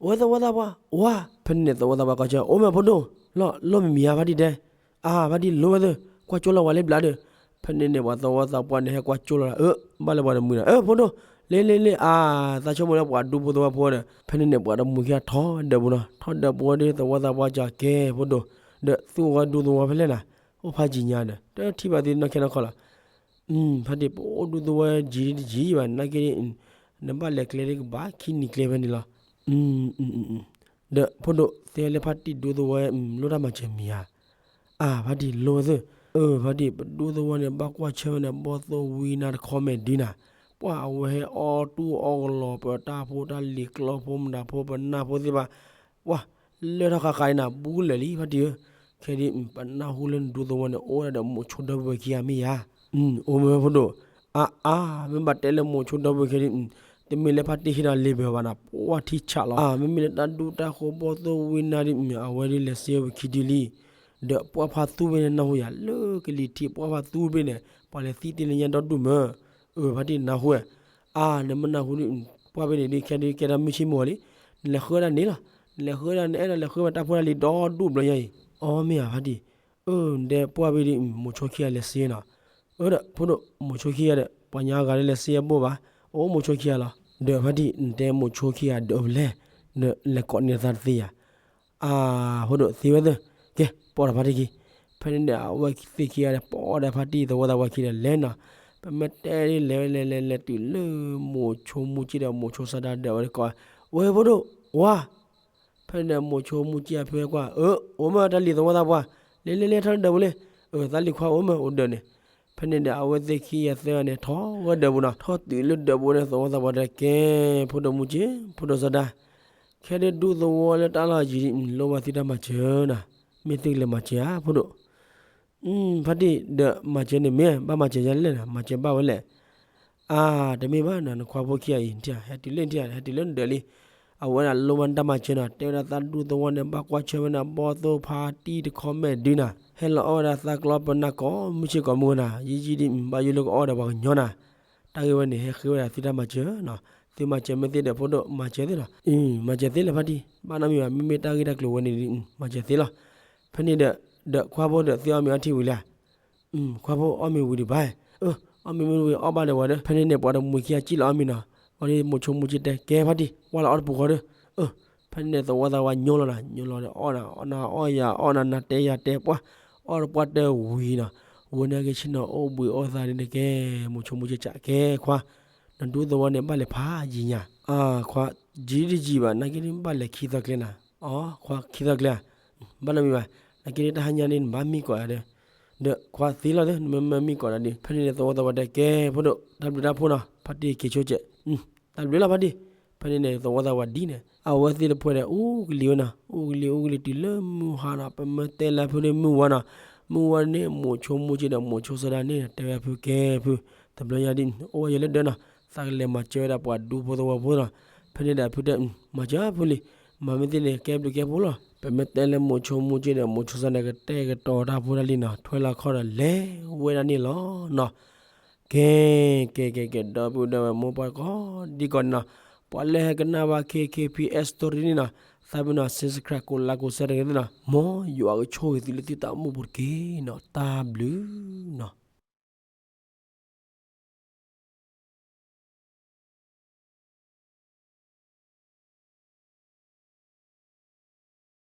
ဝဲသဝီသးပှၢ် ဝါ ဖဲန့ၣ်န့ၣ် သဝီသးပှၢ်ကိးဆၢ အိၣ်မ့ၢ်ဖိဒိၣ် လီၢ်လီၢ်မံၤမံၤဧါ ဖါတံၢ်တဲ အါ ဖါတံၢ်လိၤဝဲသ့ၣ် ကွၢ်ကၠိလီၤဝဲလၢဘျးဒီး ဖဲန့ၣ်န့ၣ် ပှၤသဝီသးပှၢ်န့ၣ် ဟဲကွၢ်ကၠိလီၤလၢ အၢ ဘၣ်လၢပှၤတမှံၤဒီး အၢ ဖိဒိၣ် လ့လ့လ့ အါ သးဆိကမိၣ်လၢပှၤဒူဖိသဝီဖိဒီး ဖဲန့ၣ်န့ၣ် ပှၤတမှံၤခံဂၤထီၣ်ဒၢးပူၤနီၤ ထီၣ်ဒၢးပူၤဝဲဒီး သဝီသးပှၢ်ကၠီၤကဲ ဖိဒိၣ် ဒီးသူၣ်ဝဲဒူသဝီဖဲလဲၣ်နီၤ အိၣ်ဖးယံၤညါဒီး တထံၣ်ဘၣ်သုနီၢ်ခဲနီၢ်ခီလီၤ ဖါတံၢ် ပအိၣ်ဒူသဝီယံၤတယံၤဘၣ် နာ်က့ နဘၣ်လဲၤကျဲဒ်ကဘၣ်ခံနံၤကျဲဖဲန့ၣ်လီၤ. ဒီးဖိဒိၣ် သ့လၢဖါတံၢ်ဒူသဝီ လိၣ်တၢ်မၤစၢၤမံၤဧါ. အါ ဖါတံၢ်လိၣ်ဝဲသ့ၣ် အၢ ဖါတံၢ် ပဒူသဝီန့ၣ် ဘၣ်ကွၢ်ဆၢၣ်ဝဲန့ၣ် ဘီၣ်သိၣ်ဝံနါတခီမဲာ်ဒုနၤ ပှၢ်အဝဲဟဲအီၣ်တူၢ်အီၣ်ကလီၤ ပတၢ်ဖိတၢ်လံၤကျီဖိမတၤဖိ ပနၢ်ဖိသ့ၣ်ဘၣ် ပှၢ် လၢထီၣ်ခါခါအံၤနၤ ဘူးကလၢာ်လံ ဖါတံၢ်ဧၢ. ခဲဒ် ပနၢ်ဟူလၢနဒူသဝီန့ၣ် အိၣ်ဝဲဒၣ်ဒီးမိၤဆိဒီပုၢ်ဝဲၢ်ခံဂၤမ့ၢ်ဧါ. အိၣ်မ့ၢ်ဝဲဖိဒိၣ် အါအါ မ့ၢ်ဘၣ်တဲလၢမိၤဆိဒီပုၢ်ဝဲၢ်ခံဂၤဒ် တမ့ၢ်လၢဖါတံၢ်ဟ့ၣ်ဒီးလ့ဘၢဘၣ်နၤ ပှၢ်ထံဆးလီၤ. အါ မ့မ့ၢ်လၢတၢ်ဒူတၢ်ဃိဘီၣ်သိၣ်ဝံနါဒ် အဝဲဒ်လဲၤစ့ဝဲခံဒုလံ. ဒီးပှၢ်ဖါသူဘ့ၣ်န့ၣ် နၢ်ဟူယၤ လၢကလံၤထံး ပှၢ်ဖါသူဘ့ၣ်န့ၣ် ပှၤလဲၤသံတ့ၢ်လၢညါဒီဒူၣ်မၢ်. အၢ ဖါတံၢ်နၢ်ဟူဝဲ အါ နမ့ၢ်နၢ်ဟူဒ် ပှၢ်ဘ့ၣ်န့ၣ်ဒ် ခဲဒုးကဲထီၣ်မုၢ်ဆ့ၣ်မုၢ်ဂီၤလံ. နလဲၤဃုဒၣ်န့ၣ်လီၤ. နလဲၤဃုဒၣ် နအဲၣ်ဒိးလဲၤဃုဝဲတၢ်ဖိတၢ်လံၤဒီဒူၣ်ဘျီညါအံၤ. အီ မ့ၢ်ဧါဖါတံၢ်. အၢ နတဲပှၢ်ဘ့ၣ်ဒ် မိၤဆိခံဂၤလဲၤစ့နီၤ. အၢ ဒီးဖိဒိၣ် မိၤဆိခံဂၤဒီး ပှၤညါအဂၤဒ်လဲၤစ့အဘိၣ်ဘၣ်. အိၣ်မိၤဆိခံဂၤလီၤ. ဒီးဖါတံၢ် နတဲမိၤဆိခံဂၤဒၢးဖဲလဲၣ်. နလဲၤကိးန့ၢ်သးတသ့ဧါ. အါ ဖိဒိၣ်သ့ဝဲသ့ၣ် ကဲ ပိာ်ဒီးဖါတံၢ်ခံ. ဖဲန့ၣ်ဒီး အဝဲသ့ၣ်ခံဂၤဒီး ပိာ်ဒီးဖါတံၢ်သဝီသးပှၢ်ခံဒီးလဲၤနီၤ. ပမ့ၢ်တဲဒ်လဲၤဝဲလဲၤလဲၤလဲၤတုၤလၢ မိၤဆိမူကၠံဒီး မိၤဆိစဒါဒၢးဝဲကိး ဝဲဖိဒိၣ် ဝါ ဖဲန့ၣ်ဒီး မိၤဆိမူကၠံအဖုဟဲကွၢ် အၢ အိၣ်မ့ၢ်တၢ်လံၤသဝီသးပှၢ် လ့လ့လ့ ထီၣ်လၢဒၢးပူၤလံ. အၢ သးလံၤခွါအိၣ်မ့ၢ်အိၣ်ဒၢးန့ၣ်. ဖဲန့ၣ်ဒီး အဝဲသ့ၣ်ခံဂၤသၢဂၤန့ၣ် ထီၣ်ဝဲဒၢးပူၤနီၤ. ထီၣ်တုၤလၢဒၢးပူၤန့ၣ် သဝီသးပှၢ်တဲကဲ ဖိဒိၣ်မူကၠံ ဖိဒိၣ်စဒါ ခဲဒုးဒူသဝီလၢတၢ်လီၢ်ယံၤ လိၣ်ဘၣ်သုတၢ်မၤစၢၤနီၤ. မ့ၢ်သုကလဲၤမၤစၢၤဧါ ဖိဒိၣ် ဖါတံၢ်ဒီးမၤစၢၤန့ၣ်မ့ၢ် ဘၣ်မၤစၢၤယၤလဲၣ်နီၤ မၤစၢၤဘၣ်ဝဲလဲၣ်. အါ တမ့ၢ်ဘၣ်နီၤ နခွါဖိခံဂၤအံၤ နထံၣ် ဟဲတုၤလၢနထံၣ် ဟဲတုၤလၢနဒၢးလံ. အဝဲဒၣ်လိၣ်ဘၣ်နတၢ်မၤစၢၤနီၤ တဲဝဲဒၣ်သးဒူသဝီန့ၣ် ဘၣ်ကွၢ်ဆၢၣ်ဝဲန့ၣ် ဘီၣ်သိၣ်ဖါတံၢ်တခီမဲာ်ဒုနီၤ ဟဲလီၤအီၣ်ဝဲဒၣ်သးကျီပနၢ်ကိးမုၢ်ဆ့ၣ်ကိးမုၢ်နၤ ယံာ်ယံာ်ဒ် ဘၣ်ယိၣ်လၢကအီၣ်ဒီးပှၤကညီနၤ. တၢ်ဂ့ၢ်ဝဲန့ၣ် ဟဲဃ့ဝဲဒၣ်သုတၢ်မၤစၢၤနီၤ သုမၤစၢၤမ့ၢ်သ့ဒီး ဖိဒိၣ်မၤစၢၤသ့လီၤ. အံၤ မၤစၢၤသ့လၢၤဖါတံၢ် ဘၣ်နီတမံၤဘၣ် မ့မ့ၢ်တၢ်ဂ့ၢ်တၢ်ကျိၤဝဲန့ၣ် မၤစၢၤသ့လီၤ. ဖဲန့ၣ်ဒီး ဒီးခွါဖိဒီး သုအီၣ်မ့ၤအီထံဝံၤလံဧါ. ခွါဖိအီၣ်မ့ၤဝံၤဒံးဘၣ်. အၢ အီၣ်မ့ၤမ့ၢ်ဝံၤအီၣ်ဘၣ်ဒီးဝဲဒီး ဖဲန့ၣ်န့ၣ် ပှၤတမှံၤခံဂၤကံၣ်လီၤအီၣ်မ့ၤနီၤ. ဝံၤဒီးမိၤဆိမူကၠံတဲ ကဲဖါတံၢ် ဝါလီၤအီၣ်တပူၤဃီဒီး အၢ ဖဲန့ၣ်န့ၣ် သဝီသးပှၢ်ညိလီၤနၤ ညိလီၤဒီးအီၣ်နၤ အီၣ်နၤအီၣ်ယၤအီၣ်နၤနၤတဲယၤတဲပှၢ် အီၣ်တပှၢ်တဝံၤနီၤ. ဝဲန့ၣ်က့ၤဆ့ၣ်နီၤအိၣ်ဘှံးအိၣ်သါဒ်န့ၣ်ကဲ မိၤဆိမူကၠံကးကဲခွါ နဒူသဝီန့ၣ် ဘၣ်လဲၤဖးယံၤညါ. အါ ခွါ ယံၤတယံၤဘၣ် နာ်က့ဒ်ဘၣ်လဲၤခံသီကျဲနၤ. အီ ခွါခံသီကျဲဧါ. ဘၣ်နီတမံၤဘၣ် နာ်က့ဒ်တၢ်ဟါညါန့ၣ် နဘၣ်မံကိးယၤဒီး ဒီးခွါသ့လီၤသ့ နမ့ၢ်မံကိးနၤဒီး ဖဲန့ၣ်န့ၣ် သဝီသးပှၢ်တဲကဲ ဖိဒိၣ် တၢ်ဘျုးတၢ်ဖှိၣ်နီၤ ဖါတံၢ်က့ၤဆိကဲး တၢ်ဘျုးလီၤဖါတံၢ်. ဖဲန့ၣ်န့ၣ် သဝီသးပှၢ်ဒ်န့ၣ် အဝဲသ့ၣ်တဖုဒီး အူကလံၤဝဲနီၤ အူကလံၤအူကလံၤတုၤလၢမုၢ်ဟါနီၤ ပမ့ၢ်တဲလၢဖုန့ၣ်မုၢ်ဝါနီၤ မုၢ်ဝါန့ၣ် မိၤဆိမူကၠံဒီးမိၤဆိစဒါန့ၣ် တဲဝဲဖုကဲဖု တဘျီညါဒ် အိၣ်ဝဲယဲလၢဒၢးနီၤ သးကလဲၤမၤစၢၤဝဲဒၣ်ပှၤဒူဖိသဝီဖိနီၤ. ဖဲန့ၣ်ဒီးဖုတဲ မၤစၢၤဖုလံ မၤမ့ၢ်သ့န့ၣ် ကဲဘျုးကဲဖှိၣ်လီၤ. ပမ့ၢ်တဲလၢမိၤဆိမူကၠံဒီးမိၤဆိစဒါန့ၣ် ကတဲာ်ကတီၤတၢ်ဖိတၢ်လံၤနီၤ ထွဲလီၤခီၣ်ဒီးလဲၤဝဲဒၣ်န့ၣ်လီၤနီၤ. ကဲ ကဲ ကဲ ကဲ ဒီပုၢ်ဒီဝဲၢ်မိၢ်ပၢ်ကိးဒံကိးနီၤ ပှၤလၢဟဲကနၣ်ဘၣ် KKPS story န့ၣ်နီၤ သးပ့ၤနီၤ subscribe ကိးlikeကိးshare တဂ့ၤသ့ၣ်နီၤ မ်ယွၤကဆိၣ်ဂ့ၤသုလၢသုတၢ်အိၣ်မူပူၤတက့ၢ်နီၤ တၢ်ဘျုးနီၤ.